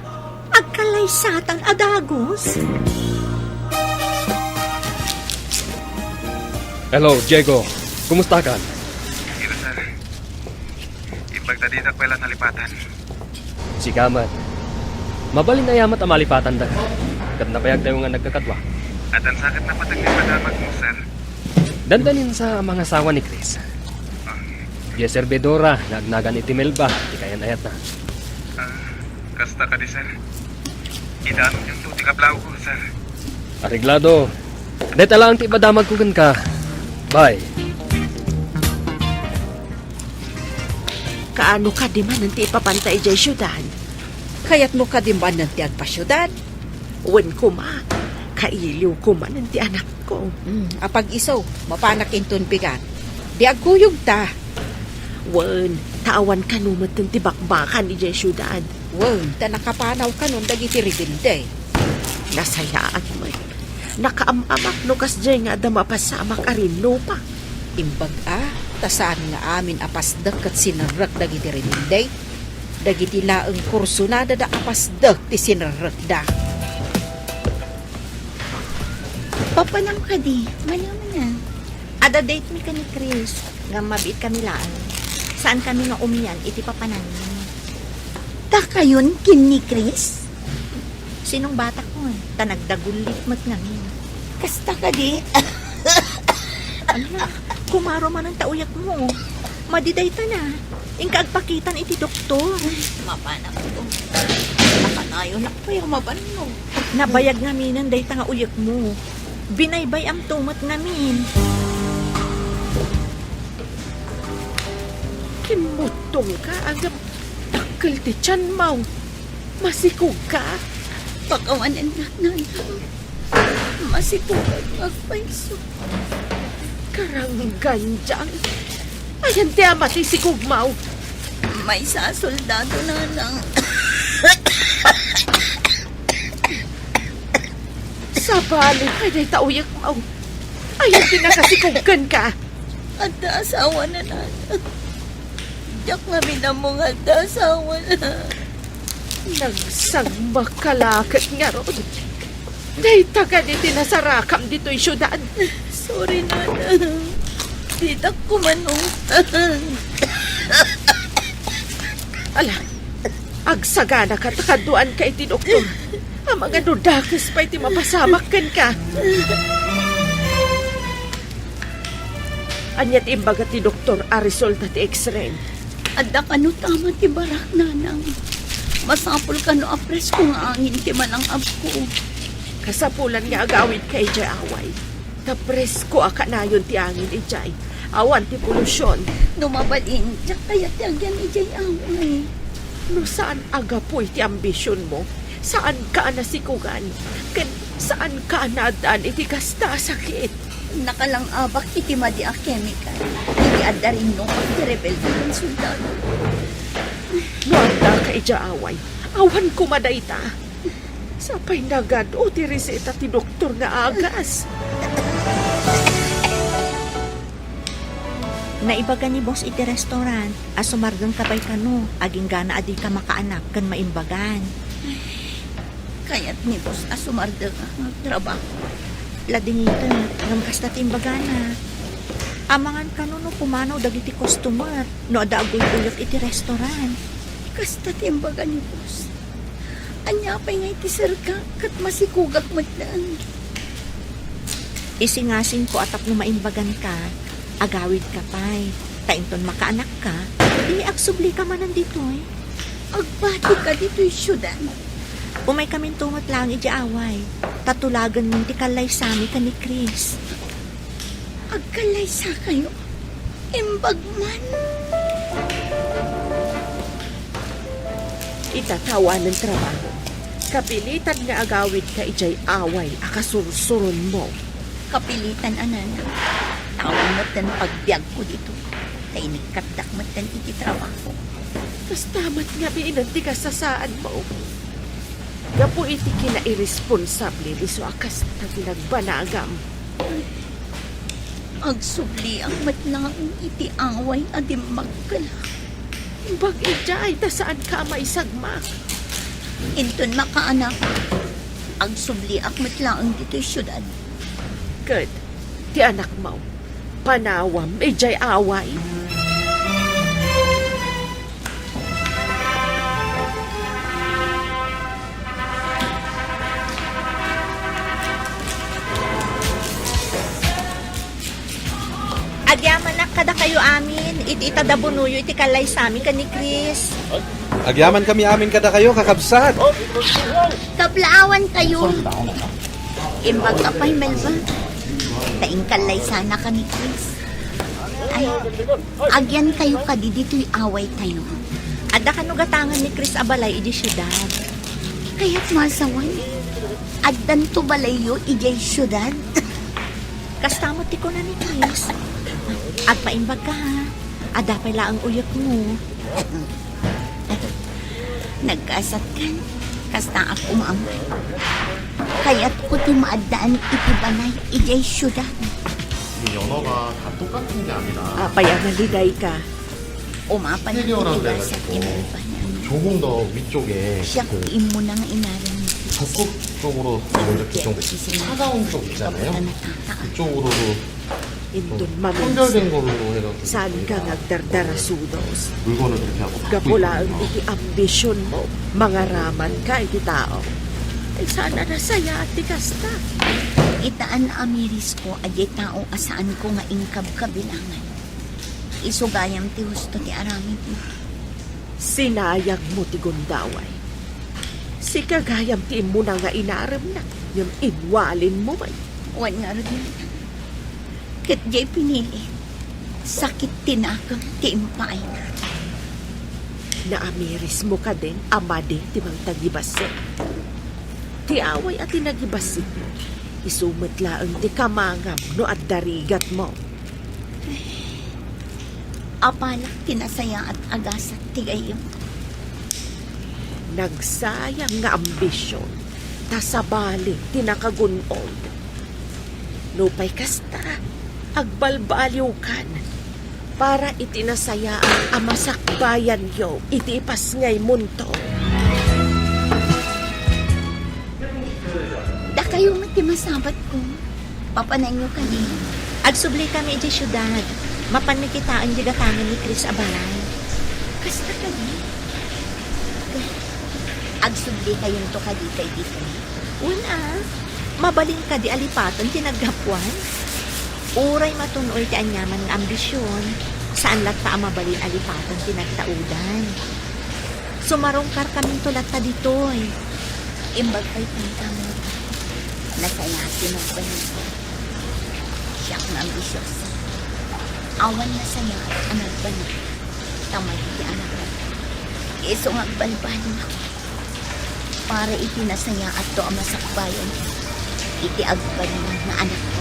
Agkalaysatan a dagus. Hello, Diego. Kumustakan? Imbag ta dinak pay la nalipatan. Sika met. Mabalin aya met a malipatandaka? Ket nabayagtayo nga nagkakadua. Addan sa ket napateg ti madamagmo, sir. Dandanin sa a mangasawa ni Chris. Ah. Diay serbidora nga agnagan iti Melba ti kayan-ayatna. Ah, kasta kadi, sir. Idanonyonto ti kablawko, sir. Areglado. Dayta laeng ti ipadamagko kenka. Bye. Kaano kadi manen ti ipapanta idiay siudad? Kayatmo kadi manen ti agpasiudad? Wen koma, kailiwko manen ti anakko. Hmm, apag-isu, mapanak inton bigat. Di agkuyogta. Wen, ta awan kano metten ti bakbakan idiay siudad. Wen, ta nakapanaw kanon dagiti rebelde. Nasayaat met. Nakaam-amak no kasdiay nga adda mapasamak a rinnupa. Imbag a, ta saan nga amin a pasdek ket sinerrek dagiti rebelde. Dagiti laeng kursunadada a pasdek ti sinerrekda. Papanam kadi, mano man a? Adda date mi ken ni Chris, ngem mabiit kami laeng. Saan kami nga umian iti papananmi. Ta kayon ken ni Chris? Sinungbatakon, ta nagdagullit met ngamin. Kasta kadi? Ala, kumaro manen ta uyekmo. Madi dayta na. Inka agpakitan iti doktor. Mapanam ko. Nakanayonak pay a mabannog. Nabayag ngaminen dayta nga uyekmo. Binaybay-amto met ngamin. Kimmutongka, agap-, dakkel ti tianmo. Masikogka? Pakawanennak, nanang. Masikogak nga agpayso. Karanggandiang. Ayan ti ama ti sikogmo. Maysa a soldado, nanang. Sabali pay dayta uyekmo. Ania ti nakasikog kenka? Adda asawana, Nana. Diak ngamin ammo nga adda asawana. Nagsagmakka la ket ngarud. Dayta kadi ti nasarakam ditoy siudad? Sorry, Nana. Ditak koma naungtan. Ala, agsaganaka ta kaduaanka iti doktor. Amangan no dakes pay ti mapasamak kenka. Ania ti imbaga ti doktor a resulta ti X-ray? Adda kano tama ti barak, Nanang. Masapul kano a presko nga angin ti manang-abko. Kasapulan nga agawidka idiay away. Ta presko a kanayon ti angin idiay. Awan ti polusion. No mabalin, diak kayat ti agyan idiay away. No saan a gapu iti ambisionmo, saanka a nasikogan, ken saanka a naaddaan iti kasta a sakit. Nakalang-abak iti madi a kemikal iti adda rinnupag ti rebelde ken soldado. No addaka idiay away, awan koma dayta. Sapay nagad-o ti reseta ti doktor nga agas. Naibaga ni boss iti restaurant a sumardengka pay kano, agingga a dika makaanak ken maimbagan. Kayat ni boss a sumardeng nga agtrabaho. Ladingitek, ngem kasta ti imbagana. Amangan kano no pumanaw dagiti customer no adda aguygoyek iti restaurant. Kasta ti imbaga ni boss. Ania pay nga iti serka ket masikogak met laeng. Isingasingko a tapno maimbaganka, agawidka pay. Ta inton makaanakka, di agsublika manen ditoy. Agpatika ditoy siudad. Umaykaminto met laeng idiay away, ta tulagenmin ti kallaysami ken ni Chris. Agkallaysakayo? Imbag man. Ita ta awanen trabaho, kapilitan nga agawidka idiay away a kasursuronmo. Kapilitan a, Nana. Awan metten pagbiagko ditoy. Ta inikkatdak metten iti trabaho. Kasta met ngamin ti kasasaadmo. Gapu iti kinairresponsablem isu a kasta ti nagbanagam. Agsubliak met laeng iti away a dimmakkelak. Imbag idiay ta saanka a maisagmak. Inton makaanak, agsubliak met laeng ditoy siudad. Ket ti anakmo, panawam idiay away. Agyamanak kadakayo amin iti itadabunoyo iti kallaysami ken ni Chris. Agyamankami amin kadakayo, kakabsat. Kablaawankayo. Imbag a pay, Melba. Ta inkallaysanaka ni Chris. Ay, agyankayo kadi ditoy awaytayo. Adda kano gatangan ni Chris a balay idi siudad. Kayat masawan, addanto balayyo idiay siudad? Kasta met ti kuna ni Chris. Agpaimbagka, ha? Adda pay laeng uyekmo. Nagkasatkan, kastaak umaman. Kayatko ti maaddaan iti balay idiay siudad. 이 연어가 다 똑같은 게 아니라 Apay a malidayka? Umapan iti gasat ti Melba, Nana. 조금 더 위쪽에 Siak ti immuna nga inaramid. 적극적으로 이렇게 좀 차가운 쪽 있잖아요. 그쪽으로도 Inton maminsan, saanka nga agdardarasudos. Gapu laeng iti ambisionmo, mangaramanka iti tao. Ay, saan a nasayaat ti kasta. Ita a naamirisko a diay tao a saanko nga inkabkabilangan. Isu gayam ti husto ti aramidmo. Sinayangmo ti gundaway. Sika gayam ti immuna nga inaremna, ngem inwalinmo met. Wen ngarud, Nana. Ket diay pinili, sakit ti nakem ti impaayna. Naamirismo kadin a madi ti mangtagibassit. Ti away a tinagibassit, isu met laeng ti kamangam no adda rigatmo. Apalak ti nasayaat a gasat ti gayyem. Nagsayang nga ambision, ta sabali ti nakagun-od. Nupay kasta, agbalbaliwkan para iti nasayaat a masakbayanyo iti ipasngaymonto. Dakayo met ti masabatko. Papananyo kadi? Agsubli kami idiay siudad. Mapanmi kitaen diay gatangen ni Chris a balay. Kasta kadi? Agsubli kayonto kadi kay Ditoy? Wen a, mabalin kadi a lipaten ti naggapuan? Uray matun-oy ti aniaman nga ambision, saan latta a mabalin a lipaten ti nagtaudan. Sumarungkarkaminto latta ditoy. Imbag pay ti ita met. Nasayaat ti nagbalin. Siak nga ambisiosa. Awan nasayaat a nagbalin. Ta mayat ti anakko. Isu nga agbalbaliw ako. Para iti nasayaatto a masakbayan iti agbalin nga anakko.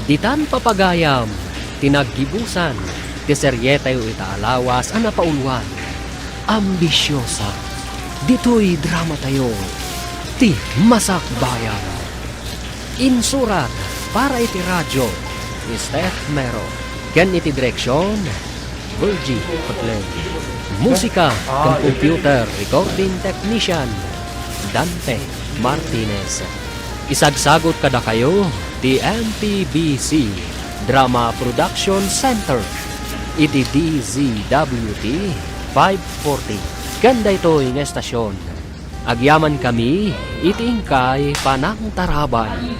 Ditan papagayam ti naggibusan ti serietayo ita a lawas a napauluan, Ambisiosa. Ditoy dramatayo, ti Masakbayan. Insurat para iti radio, Steph Mero. Ken iti direksion, Virgie Paglen. Musika ken computer recording technician, Dante Martinez. Isagsagut kadakayo ti M P B C Drama Production Center iti D Z W T five forty. Ken daytoy nga estasion, agyamankami iti inkay panangtarabay.